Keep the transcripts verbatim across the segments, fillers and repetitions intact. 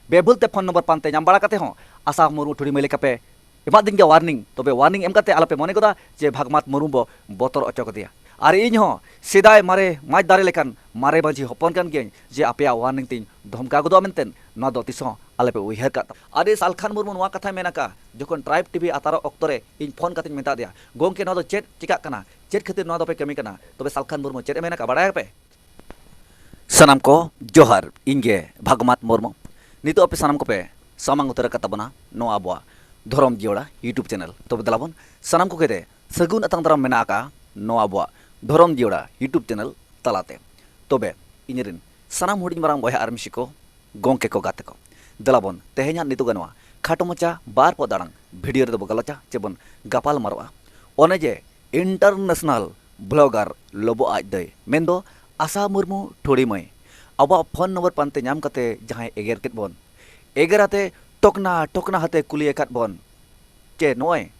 ᱵᱮᱵᱷᱩᱞ ᱛᱮ phone number ᱯᱟᱱᱛᱮ ᱧᱟᱢ ᱵᱟᱲᱟ ᱠᱟᱛᱮ ᱦᱚᱸ ᱟᱥᱟ ᱢᱩᱨᱢᱩ ᱴᱷᱩᱲᱤ ᱢᱟᱹᱭᱞᱟᱹ ᱠᱟᱯᱮ ᱮᱢᱟᱫᱤᱧ ᱜᱮᱭᱟ ᱣᱟᱨᱱᱤᱝ᱾ ᱛᱚᱵᱮ ᱣᱟᱨᱱᱤᱝ ᱮᱢ ᱠᱟᱛᱮ ᱟᱞᱚᱯᱮ ᱢᱚᱱᱮ ᱜᱚᱫᱟ ᱡᱮ ᱵᱷᱟᱜᱽᱢᱟᱛ ᱢᱩᱨᱢᱩ ᱵᱚ ᱵᱚᱛᱚᱨ ᱚᱪᱚ ᱠᱟᱫᱮᱭᱟ᱾ ᱟᱨ ᱤᱧ ᱦᱚᱸ ᱥᱮᱫᱟᱭ ᱢᱟᱨᱮ ᱢᱟᱪ ᱫᱟᱨᱮ ᱞᱮᱠᱟᱱ ᱢᱟᱨᱮ ᱢᱟᱹᱡᱷᱤ ᱦᱚᱯᱚᱱ ᱠᱟᱱ ᱜᱤᱭᱟᱹᱧ ᱡᱮ ᱟᱯᱮᱭᱟᱜ ᱣᱟᱨᱱᱤᱝ ᱛᱤᱧ ᱫᱷᱚᱢᱠᱟᱣ ᱜᱚᱫᱚᱜᱼᱟ ᱢᱮᱱᱛᱮ, ᱱᱚᱣᱟ ᱫᱚ ᱛᱤᱥ ᱦᱚᱸ ᱟᱞᱚᱯᱮ ᱩᱭᱦᱟᱹᱨ ᱠᱟᱜ ᱛᱟᱵᱚᱱᱟ᱾ ᱟᱹᱰᱤ ᱥᱟᱞᱠᱷᱟᱱ ᱢᱩᱨᱢᱩ ᱱᱚᱣᱟ ᱠᱟᱛᱷᱟᱭ ᱢᱮᱱ ᱟᱠᱟᱫ ᱡᱚᱠᱷᱚᱱ ᱴᱨᱟᱭᱤᱵᱽ ᱴᱤᱵᱷᱤ ᱟᱛᱟᱨᱚᱜ ᱚᱠᱛᱚ ᱨᱮ ᱤᱧ ᱯᱷᱳᱱ ᱠᱟᱛᱮᱧ ᱢᱮᱛᱟ ᱫᱮᱭᱟ, "ᱜᱚᱢᱠᱮ, ᱱᱚᱣᱟ ᱫᱚ ᱪᱮᱫ ᱪᱤᱠᱟᱜ ᱠᱟᱱᱟ? ᱪᱮᱫ ᱠᱷᱟᱹᱛᱤᱨ ᱱᱚᱣᱟ ᱫᱚᱯᱮ ᱠᱟᱹᱢᱤ ᱠᱟᱱᱟ?" ᱛᱚᱵᱮ ᱥᱟᱞᱠᱷᱟᱱ ᱢᱩᱨᱢᱩ ᱪᱮᱫ ᱮ ᱢᱮᱱ ᱟᱠᱟᱫ ᱵᱟᱲᱟᱭᱟᱯᱮ? ᱥᱟᱱᱟᱢ ᱠᱚ ᱡᱚᱦᱟᱨ, ᱤᱧ ᱜᱮ ᱵᱷᱟᱜᱽᱢᱟᱛ ᱢᱩᱨᱢᱩ᱾ ᱱᱤᱛᱚᱜ ᱟᱯᱮ ᱥᱟᱱᱟᱢ ᱠᱚᱯᱮ ᱥᱟᱢᱟᱝ ᱩᱛᱟᱹᱨ ᱟᱠᱟᱫ ᱛᱟᱵᱚᱱᱟ ᱱᱚᱣᱟ ᱟᱵᱚᱣᱟᱜ ᱫᱷᱚᱨᱚᱢ ᱡᱤᱭᱟᱹᱲᱟ YouTube ᱪᱮᱱᱮᱞ᱾ ᱛᱚᱵᱮ ᱫᱮᱞᱟ ᱵᱚᱱ ᱥᱟᱱᱟᱢ ᱠᱚᱜᱮ ᱛᱮ ᱥᱟᱹᱜᱩᱱ ᱟᱛᱟᱝ ᱫᱟᱨᱟᱢ ᱢᱮᱱᱟᱜ ᱟᱠᱟᱫᱼᱟ ᱱᱚᱣᱟ ᱟᱵᱚᱣᱟᱜ ᱫᱷᱚᱨᱚᱢ ᱡᱤᱭᱟᱹᱲᱟ YouTube ᱪᱮᱱᱮᱞ ᱛᱟᱞᱟᱛᱮ᱾ ᱛᱚᱵᱮ ᱤᱧ ᱨᱮᱱ ᱥᱟᱱᱟᱢ ᱦᱩᱰᱤᱧ ᱢᱟᱨᱟᱝ ᱵᱚᱭᱦᱟ ᱟᱨ ᱢᱤᱥᱤ ᱠᱚ, ᱜᱚᱢᱠᱮ ᱠᱚ, ᱜᱟᱛᱮ ᱠᱚ, ᱫᱮᱞᱟ ᱵᱚᱱ ᱛᱮᱦᱮᱧᱟᱜ ᱱᱤᱛᱚᱜ ᱱᱚᱣᱟ ᱠᱷᱟᱴᱚ ᱢᱟᱪᱷᱟ ᱵᱟᱨ ᱯᱚᱫ ᱟᱲᱟᱝ ᱵᱷᱤᱰᱤᱭᱳ ᱨᱮᱫᱚ ᱵᱚ ᱜᱟᱞᱚᱪᱟ ᱪᱮ ᱵᱚᱱ ᱜᱟᱯᱟᱞ ᱢᱟᱨᱚᱜᱼᱟ ᱚᱱᱮ ᱡᱮ ᱤᱱᱴᱟᱨᱱᱮᱥᱱᱟᱞ ᱵᱷᱞᱚᱜᱟᱨ ᱞᱚᱵᱚ ᱟᱡ ᱫᱟᱹᱭ ᱢᱮᱱᱫᱚ ᱟᱥᱟ ᱢᱩᱨᱢᱩ ᱴᱷᱩᱲᱤ ᱢᱟᱹᱭ ᱟᱵᱚᱣᱟᱜ ᱯᱷᱳᱱ ᱱᱚᱢᱵᱚᱨ ᱯᱟᱱᱛᱮ ᱧᱟᱢ ᱠᱟᱛᱮ ᱡᱟᱦᱟᱸᱭ ᱮᱜᱮᱨ ᱠᱮᱫ ᱵᱚᱱ, ᱮᱜᱮᱨ ᱟᱛᱮ ᱴᱚᱠᱱᱟ ᱴᱚᱠᱱᱟ ᱦᱟᱛᱮ ᱠᱩᱞᱤ ᱟᱠᱟᱫ ᱵᱚᱱ ᱪᱮ ᱱᱚᱜᱼᱚᱭ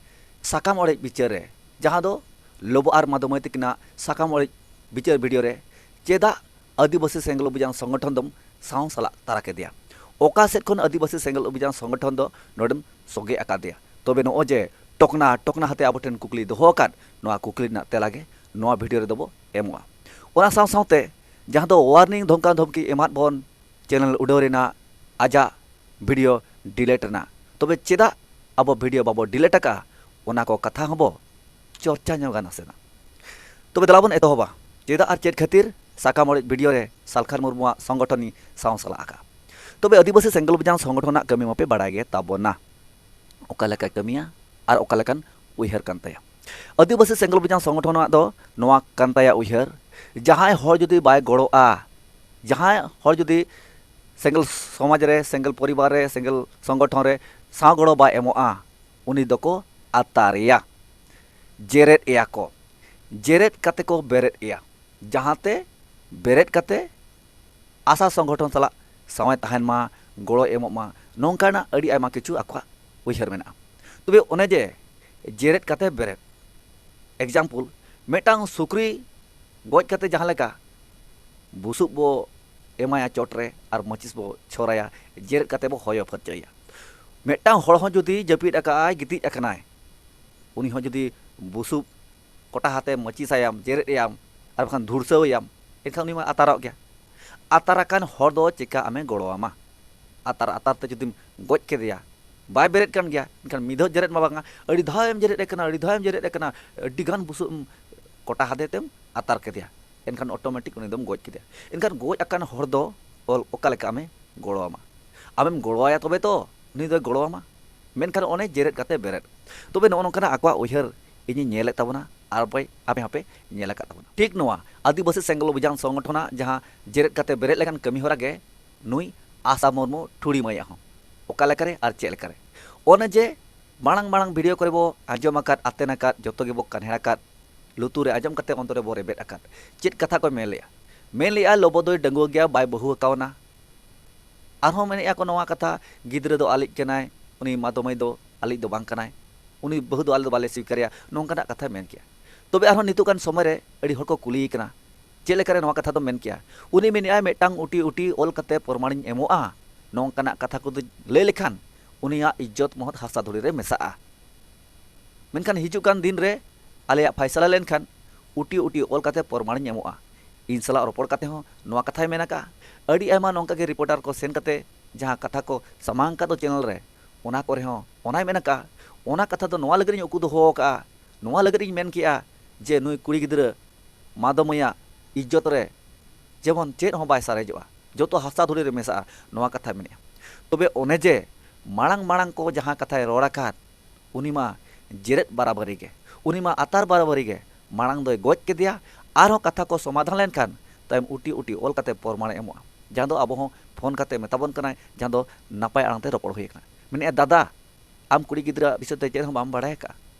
ᱥᱟᱠᱟᱢ ᱚᱲᱮᱡ ᱵᱤᱪᱟᱹᱨ ᱨᱮ, ᱡᱟᱦᱟᱸ ᱫᱚ ᱞᱚᱵᱚ ᱟᱨ ᱢᱟᱫᱚ ᱢᱟᱹᱭ ᱛᱟᱹᱠᱤᱱᱟᱜ ᱥᱟᱠᱟᱢ ᱚᱲᱮᱡ ᱵᱤᱪᱟᱹᱨ ᱵᱷᱤᱰᱤᱭᱳ ᱨᱮ ᱪᱮᱫᱟᱜ ᱟᱹᱫᱤᱵᱟᱹᱥᱤ ᱥᱮᱸᱜᱮᱞ ᱚᱵᱷᱤᱡᱟᱱ ᱥᱚᱝᱜᱚᱴᱷᱚᱱ ᱫᱚᱢ ᱥᱟᱶ ᱥᱟᱞᱟᱜ ᱛᱟᱨᱟ ᱠᱮᱫᱮᱭᱟ? ᱚᱠᱟ ᱥᱮᱫ ᱠᱷᱚᱱ ᱟᱹᱫᱤᱵᱟᱹᱥᱤ ᱥᱮᱸᱜᱮᱞ ᱚᱵᱷᱤᱡᱟᱱ ᱥᱚᱝᱜᱚᱴᱷᱚᱱ ᱫᱚ ᱱᱚᱰᱮᱢ ᱥᱚᱸᱜᱮ ᱟᱠᱟᱫᱮᱭᱟ? ᱛᱚᱵᱮ ᱱᱚᱜᱼᱚᱭ ᱡᱮ ᱴᱚᱠᱱᱟ ᱴᱚᱠᱱᱟ ᱦᱟᱛᱮ ᱟᱵᱚ ᱴᱷᱮᱱ ᱠᱩᱠᱞᱤ ᱫᱚᱦᱚ ᱟᱠᱟᱫ, ᱱᱚᱣᱟ ᱠᱩᱠᱞᱤ ᱨᱮᱱᱟᱜ ᱛᱮᱞᱟ ᱜᱮ ᱱᱚᱣᱟ ᱵᱷᱤᱰᱤᱭᱳ ᱨᱮᱫᱚ ᱵᱚ ᱮᱢᱚᱜᱼᱟ᱾ ᱚᱱᱟ ᱥᱟᱶ ᱥᱟᱶᱛᱮ ᱡᱟᱦᱟᱸ ᱫᱚ ᱣᱟᱨᱱᱤᱝ ᱫᱷᱚᱢᱠᱟ ᱫᱷᱚᱢᱠᱤ ᱮᱢᱟᱫ ᱵᱚᱱ, ᱪᱮᱱᱮᱞ ᱩᱰᱟᱹᱣ ᱨᱮᱱᱟᱜ ᱟᱡᱟᱜ ᱵᱷᱤᱰᱤᱭᱳ ᱰᱤᱞᱮᱴ ᱨᱮᱱᱟᱜ, ᱛᱚᱵᱮ ᱪᱮᱫᱟᱜ ᱟᱵᱚ ᱵᱷᱤᱰᱤᱭᱳ ᱵᱟᱵᱚ ᱰᱤᱞᱮᱴ ᱟᱠᱟᱫᱼᱟ, ᱚᱱᱟ ᱠᱚ ᱠᱟᱛᱷᱟ ᱦᱚᱸᱵᱚ ᱪᱚᱨᱪᱟ ᱧᱚᱜᱟ ᱱᱟᱥᱮᱱᱟᱜ᱾ ᱛᱚᱵᱮ ᱫᱮᱞᱟ ᱵᱚᱱ ᱮᱛᱚᱦᱚᱵᱟ, ᱪᱮᱫᱟᱜ ᱟᱨ ᱪᱮᱫ ᱠᱷᱟᱹᱛᱤᱨ ᱥᱟᱠᱟᱢ ᱚᱲᱮᱡ ᱵᱷᱤᱰᱤᱭᱳ ᱨᱮ ᱥᱟᱞᱠᱷᱟᱱ ᱢᱩᱨᱢᱩᱣᱟᱜ ᱥᱚᱝᱜᱚᱴᱷᱚᱱᱤᱧ ᱥᱟᱶ ᱥᱟᱞᱟᱜ ᱟᱠᱟᱫᱼᱟ? ᱛᱚᱵᱮ ᱟᱹᱫᱤᱵᱟᱹᱥᱤ ᱥᱮᱸᱜᱮᱞ ᱚᱵᱷᱤᱡᱟᱱ ᱥᱚᱝᱜᱚᱴᱷᱚᱱᱟᱜ ᱠᱟᱹᱢᱤ ᱢᱟᱯᱮ ᱵᱟᱲᱟᱭ ᱜᱮ ᱛᱟᱵᱚᱱᱟ, ᱚᱠᱟ ᱞᱮᱠᱟᱭ ᱠᱟᱹᱢᱤᱭᱟ ᱟᱨ ᱚᱠᱟ ᱞᱮᱠᱟᱱ ᱩᱭᱦᱟᱹᱨ ᱠᱟᱱ ᱛᱟᱭᱟ᱾ ᱟᱹᱫᱤᱵᱟᱹᱥᱤ ᱥᱮᱸᱜᱮᱞ ᱚᱵᱷᱤᱡᱟᱱ ᱥᱚᱝᱜᱚᱴᱷᱚᱱᱟᱜ ᱫᱚ ᱱᱚᱣᱟ ᱠᱟᱱ ᱛᱟᱭᱟ ᱩᱭᱦᱟᱹᱨ, ᱡᱟᱦᱟᱸᱭ ᱦᱚᱲ ᱡᱩᱫᱤ ᱵᱟᱭ ᱜᱚᱲᱚᱜᱼᱟ, ᱡᱟᱦᱟᱸᱭ ᱦᱚᱲ ᱡᱩᱫᱤ ᱥᱮᱸᱜᱮᱞ ᱥᱚᱢᱟᱡᱽ ᱨᱮ, ᱥᱮᱸᱜᱮᱞ ᱯᱚᱨᱤᱵᱟᱨ ᱨᱮ, ᱥᱮᱸᱜᱮᱞ ᱥᱚᱝᱜᱚᱴᱷᱚᱱ ᱨᱮ ᱥᱟᱶ ᱜᱚᱲᱚ ᱵᱟᱭ ᱮᱢᱚᱜᱼᱟ, ᱩᱱᱤ ᱫᱚᱠᱚ ᱟᱛᱟᱨᱮᱭᱟ, ᱡᱮᱨᱮᱫ ᱮᱭᱟ ᱠᱚ, ᱡᱮᱨᱮᱫ ᱠᱟᱛᱮ ᱠᱚ ᱵᱮᱨᱮᱫ ᱮᱭᱟ, ᱡᱟᱦᱟᱸᱛᱮ ᱵᱮᱨᱮᱫ ᱠᱟᱛᱮ ᱟᱥᱟ ᱥᱚᱝᱜᱚᱴᱷᱚᱱ ᱥᱟᱞᱟᱜ ᱥᱟᱶᱮ ᱛᱟᱦᱮᱱ ᱢᱟ, ᱜᱚᱲᱚᱭ ᱮᱢᱚᱜ ᱢᱟ, ᱱᱚᱝᱠᱟᱱᱟᱜ ᱟᱹᱰᱤ ᱟᱭᱢᱟ ᱠᱤᱪᱷᱩ ᱟᱠᱚᱣᱟᱜ ᱩᱭᱦᱟᱹᱨ ᱢᱮᱱᱟᱜᱼᱟ᱾ ᱛᱚᱵᱮ ᱚᱱᱮ ᱡᱮ ᱡᱮᱨᱮᱫ ᱠᱟᱛᱮ ᱵᱮᱨᱮᱫ, ᱮᱠᱡᱟᱢᱯᱚᱞ, ᱢᱤᱫᱴᱟᱝ ᱥᱩᱠᱨᱤ ᱜᱚᱡ ᱠᱟᱛᱮ ᱡᱟᱦᱟᱸ ᱞᱮᱠᱟ ᱵᱩᱥᱩᱵ ᱵᱚ ᱮᱢᱟᱭᱟ ᱪᱚᱴ ᱨᱮ ᱟᱨ ᱢᱟᱹᱪᱤᱥ ᱵᱚ ᱪᱷᱚᱨᱟᱭᱟ, ᱡᱮᱨᱮᱫ ᱠᱟᱛᱮ ᱵᱚ ᱦᱚᱭᱚ ᱯᱷᱟᱨᱪᱟᱭᱟ᱾ ᱢᱤᱫᱴᱟᱝ ᱦᱚᱲ ᱦᱚᱸ ᱡᱩᱫᱤ ᱡᱟᱹᱯᱤᱫ ᱟᱠᱟᱫ ᱟᱭ, ᱜᱤᱛᱤᱡ ᱟᱠᱟᱱᱟᱭ, ᱩᱱᱤ ᱦᱚᱸ ᱡᱩᱫᱤ ᱵᱩᱥᱩᱵ ᱠᱚᱴᱟ ᱦᱟᱛᱮ ᱢᱟᱹᱪᱤᱥᱟᱭᱟᱢ, ᱡᱮᱨᱮᱫ ᱮᱭᱟᱢ, ᱟᱨ ᱵᱟᱠᱷᱟᱱ ᱫᱷᱩᱲᱥᱟᱹᱣ ᱮᱭᱟᱢ, ᱮᱱᱠᱷᱟᱱ ᱩᱱᱤ ᱢᱟ ᱟᱛᱟᱨᱚᱜ ᱜᱮᱭᱟ᱾ ᱟᱛᱟᱨ ᱟᱠᱟᱱ ᱦᱚᱲ ᱫᱚ ᱪᱮᱠᱟ ᱟᱢᱮ ᱜᱚᱲᱚᱣᱟᱢᱟ? ᱟᱛᱟᱨ ᱟᱛᱟᱨ ᱛᱮ ᱡᱩᱫᱤᱢ ᱜᱚᱡ ᱠᱮᱫᱮᱭᱟ, ᱵᱟᱭ ᱵᱮᱨᱮᱫ ᱠᱟᱱ ᱜᱮᱭᱟ, ᱮᱱᱠᱷᱟᱱ ᱢᱤᱫ ᱫᱷᱟᱣ ᱡᱮᱨᱮᱫ ᱢᱟ ᱵᱟᱝᱟ, ᱟᱹᱰᱤ ᱫᱷᱟᱣ ᱮᱢ ᱡᱮᱨᱮᱫ ᱮ ᱠᱟᱱᱟ, ᱟᱹᱰᱤ ᱫᱷᱟᱣ ᱮᱢ ᱡᱮᱨᱮᱫ ᱮ ᱠᱟᱱᱟ, ᱟᱹᱰᱤ ᱜᱟᱱ ᱵᱩᱥᱩᱵ ᱮᱢ ᱠᱚᱴᱟ ᱦᱟᱫᱮ ᱛᱮᱢ ᱟᱛᱟᱨ ᱠᱮᱫᱮᱭᱟ, ᱮᱱᱠᱷᱟᱱ ᱚᱴᱳᱢᱮᱴᱤᱠ ᱩᱱᱤ ᱫᱚᱢ ᱜᱚᱡ ᱠᱮᱫᱮᱭᱟ᱾ ᱮᱱᱠᱷᱟᱱ ᱜᱚᱡ ᱟᱠᱟᱱ ᱦᱚᱲ ᱫᱚ ᱚᱞ-, ᱚᱠᱟ ᱞᱮᱠᱟ ᱟᱢᱮ ᱜᱚᱲᱚᱣᱟᱢᱟ? ᱟᱢᱮᱢ ᱜᱚᱲᱚᱣᱟᱭᱟ ᱛᱚᱵᱮ ᱛᱚ ᱩᱱᱤ ᱫᱚᱭ ᱜᱚᱲᱚᱣᱟᱢᱟ᱾ ᱢᱮᱱᱠᱷᱟᱱ ᱚᱱᱮ ᱡᱮᱨᱮᱫ ᱠᱟᱛᱮ ᱵᱮᱨᱮᱫ᱾ ᱛᱚᱵᱮ ᱱᱚᱜᱼᱚ ᱱᱚᱝᱠᱟᱱᱟᱜ ᱟᱠᱚᱣᱟᱜ ᱩᱭᱦᱟᱹᱨ ᱤᱧᱤᱧ ᱧᱮᱞᱮᱫ ᱛᱟᱵᱚᱱᱟ ᱟᱨ ᱯᱮ, ᱟᱯᱮ ᱦᱚᱸᱯᱮ ᱧᱮᱞ ᱟᱠᱟᱫ ᱛᱟᱵᱚᱱᱟ᱾ ᱴᱷᱤᱠ ᱱᱚᱣᱟ ᱟᱹᱫᱤᱵᱟᱹᱥᱤ ᱥᱮᱸᱜᱮᱞ ᱚᱵᱷᱤᱡᱟᱱ ᱥᱚᱝᱜᱚᱴᱷᱚᱱᱟᱜ ᱡᱟᱦᱟᱸ ᱡᱮᱨᱮᱫ ᱠᱟᱛᱮ ᱵᱮᱨᱮᱫ ᱞᱮᱠᱟᱱ ᱠᱟᱹᱢᱤ ᱦᱚᱨᱟ ᱜᱮ ᱱᱩᱭ ᱟᱥᱟ ᱢᱩᱨᱢᱩ ᱴᱷᱩᱲᱤ ᱢᱟᱹᱭᱟᱜ ᱦᱚᱸ᱾ ᱚᱠᱟ ᱞᱮᱠᱟᱨᱮ ᱟᱨ ᱪᱮᱫ ᱞᱮᱠᱟᱨᱮ? ᱚᱱᱮ ᱡᱮ ᱢᱟᱲᱟᱝ ᱢᱟᱲᱟᱝ ᱵᱷᱤᱰᱤᱭᱳ ᱠᱚᱨᱮ ᱵᱚ ᱟᱸᱡᱚᱢ ᱟᱠᱟᱫ, ᱟᱛᱮᱱ ᱟᱠᱟᱫ, ᱡᱚᱛᱚ ᱜᱮᱵᱚ ᱠᱟᱱᱦᱮᱲ ᱟᱠᱟᱫ, ᱞᱩᱛᱩᱨ ᱨᱮ ᱟᱸᱡᱚᱢ ᱠᱟᱛᱮ ᱚᱱᱛᱚᱨ ᱨᱮ ᱵᱚ ᱨᱮᱵᱮᱫ ᱟᱠᱟᱫ᱾ ᱪᱮᱫ ᱠᱟᱛᱷᱟ ᱠᱚ ᱢᱮᱱ ᱞᱮᱜᱼᱟ? ᱢᱮᱱ ᱞᱮᱜᱼᱟ, ᱞᱚᱵᱚ ᱫᱚᱭ ᱰᱟᱺᱜᱩᱣᱟᱹ ᱜᱮᱭᱟ, ᱵᱟᱭ ᱵᱟᱹᱦᱩ ᱟᱠᱟᱣᱱᱟ᱾ ᱟᱨᱦᱚᱸ ᱢᱮᱱᱮᱜᱼᱟ ᱠᱚ ᱱᱚᱣᱟ ᱠᱟᱛᱷᱟ, ᱜᱤᱫᱽᱨᱟᱹ ᱫᱚ ᱟᱞᱮᱭᱤᱡ ᱠᱟᱱᱟᱭ, ᱩᱱᱤ ᱢᱟᱫᱚᱢᱟᱹᱭ ᱫᱚ ᱟᱞᱮᱭᱤᱡ ᱫᱚ ᱵᱟᱝ ᱠᱟᱱᱟᱭ, ᱩᱱᱤ ᱵᱟᱹᱦᱩ ᱫᱚ ᱟᱞᱮ ᱫᱚ ᱵᱟᱞᱮ ᱥᱣᱤᱠᱟᱨᱮᱭᱟ, ᱱᱚᱝᱠᱟᱱᱟᱜ ᱠᱟᱛᱷᱟᱭ ᱢᱮᱱ ᱠᱮᱜᱼᱟ᱾ ᱛᱚᱵᱮ ᱟᱨᱦᱚᱸ ᱱᱤᱛᱚᱜ ᱜᱟᱱ ᱥᱚᱢᱚᱭ ᱨᱮ ᱟᱹᱰᱤ ᱦᱚᱲ ᱠᱚ ᱠᱩᱞᱤᱭᱮ ᱠᱟᱱᱟ, ᱪᱮᱫ ᱞᱮᱠᱟᱨᱮ ᱱᱚᱣᱟ ᱠᱟᱛᱷᱟ ᱫᱚᱢ ᱢᱮᱱ ᱠᱮᱜᱼᱟ? ᱩᱱᱤ ᱢᱮᱱᱮᱜᱼᱟᱭ, ᱢᱤᱫᱴᱟᱝ ᱩᱴᱤ ᱩᱴᱤ ᱚᱞ ᱠᱟᱛᱮ ᱯᱨᱚᱢᱟᱬᱤᱧ ᱮᱢᱚᱜᱼᱟ, ᱱᱚᱝᱠᱟᱱᱟᱜ ᱠᱟᱛᱷᱟ ᱠᱚᱫᱚ ᱞᱟᱹᱭ ᱞᱮᱠᱷᱟᱱ ᱩᱱᱤᱭᱟᱜ ᱤᱡᱽᱡᱚᱛ ᱢᱚᱦᱚᱛ ᱦᱟᱥᱟ ᱫᱷᱩᱲᱤ ᱨᱮ ᱢᱮᱥᱟᱜᱼᱟ᱾ ᱢᱮᱱᱠᱷᱟᱱ ᱦᱤᱡᱩᱜ ᱠᱟᱱ ᱫᱤᱱ ᱨᱮ ᱟᱞᱮᱭᱟᱜ ᱯᱷᱟᱭᱥᱟᱞᱟ ᱞᱮᱱᱠᱷᱟᱱ ᱩᱴᱤ ᱩᱴᱤ ᱚᱞ ᱠᱟᱛᱮ ᱯᱨᱚᱢᱟᱬᱤᱧ ᱮᱢᱚᱜᱼᱟ᱾ ᱤᱧ ᱥᱟᱞᱟᱜ ᱨᱚᱯᱚᱲ ᱠᱟᱛᱮ ᱦᱚᱸ ᱱᱚᱣᱟ ᱠᱟᱛᱷᱟᱭ ᱢᱮᱱ ᱟᱠᱟᱫᱼᱟ᱾ ᱟᱹᱰᱤ ᱟᱭᱢᱟ ᱱᱚᱝᱠᱟ ᱜᱮ ᱨᱤᱯᱳᱨᱴᱟᱨ ᱠᱚ ᱥᱮᱱ ᱠᱟᱛᱮ ᱡᱟᱦᱟᱸ ᱠᱟᱛᱷᱟ ᱠᱚ ᱥᱟᱢᱟᱝ ᱟᱠᱟᱫ ᱫᱚ ᱪᱮᱱᱮᱞ ᱨᱮ, ᱚᱱᱟ ᱠᱚᱨᱮ ᱦᱚᱸ ᱚᱱᱟᱭ ᱢᱮᱱ ᱟᱠᱟᱫᱼᱟ᱾ ᱚᱱᱟ ᱠᱟᱛᱷᱟ ᱫᱚ ᱱᱚᱣᱟ ᱞᱟᱹᱜᱤᱫ ᱤᱧ ᱩᱠᱩ ᱫᱚᱦᱚ ᱟᱠᱟᱫᱼᱟ, ᱱᱚᱣᱟ ᱞᱟᱹᱜᱤᱫ ᱤᱧ ᱢᱮᱱ ᱠᱮᱜᱼᱟ ᱡᱮ ᱱᱩᱭ ᱠᱩᱲᱤ ᱜᱤᱫᱽᱨᱟᱹ ᱢᱟᱫᱚᱢᱟᱹᱭᱟᱜ ᱤᱡᱽᱡᱚᱛ ᱨᱮ ᱡᱮᱢᱚᱱ ᱪᱮᱫ ᱦᱚᱸ ᱵᱟᱭ ᱥᱟᱨᱮᱡᱚᱜᱼᱟ, ᱡᱚᱛᱚ ᱦᱟᱥᱟ ᱫᱷᱩᱲᱤ ᱨᱮ ᱢᱮᱥᱟᱜᱼᱟ, ᱱᱚᱣᱟ ᱠᱟᱛᱷᱟᱭ ᱢᱮᱱᱮᱜᱼᱟ᱾ ᱛᱚᱵᱮ ᱚᱱᱮ ᱡᱮ ᱢᱟᱲᱟᱝ ᱢᱟᱲᱟᱝ ᱠᱚ ᱡᱟᱦᱟᱸ ᱠᱟᱛᱷᱟᱭ ᱨᱚᱲ ᱟᱠᱟᱫ, ᱩᱱᱤ ᱢᱟ ᱡᱮᱨᱮᱫ ᱵᱟᱨᱟᱵᱟᱹᱨᱤ ᱜᱮ, ᱩᱱᱤ ᱢᱟ ᱟᱛᱟᱨ ᱵᱟᱨᱟᱵᱟᱹᱨᱤ ᱜᱮ᱾ ᱢᱟᱲᱟᱝ ᱫᱚᱭ ᱜᱚᱡ ᱠᱮᱫᱮᱭᱟ, ᱟᱨᱦᱚᱸ ᱠᱟᱛᱷᱟ ᱠᱚ ᱥᱚᱢᱟᱫᱷᱟᱱ ᱞᱮᱱᱠᱷᱟᱱ ᱛᱟᱭᱚᱢ ᱩᱴᱤ ᱩᱴᱤ ᱚᱞ ᱠᱟᱛᱮ ᱯᱨᱚᱢᱟᱬᱮ ᱮᱢᱚᱜᱼᱟ, ᱡᱟᱦᱟᱸ ᱫᱚ ᱟᱵᱚ ᱦᱚᱸ ᱯᱷᱳᱱ ᱠᱟᱛᱮ ᱢᱮᱛᱟ ᱵᱚᱱ ᱠᱟᱱᱟᱭ, ᱡᱟᱦᱟᱸ ᱫᱚ ᱱᱟᱯᱟᱭ ᱟᱲᱟᱝ ᱛᱮ ᱨᱚᱯᱚᱲ ᱦᱩᱭ ᱟᱠᱟᱱᱟ᱾ ᱢᱮᱱᱮᱫᱼᱟ, ᱫᱟᱫᱟ, ᱟᱢ ᱠᱩᱲᱤ ᱜᱤᱫᱽᱨᱟᱹ ᱵᱤᱥᱚᱭ ᱛᱮ ᱪᱮᱫ ᱦᱚᱸ ᱵᱟᱢ ᱵᱟᱲᱟᱭ ᱟᱠᱟᱫᱼᱟ,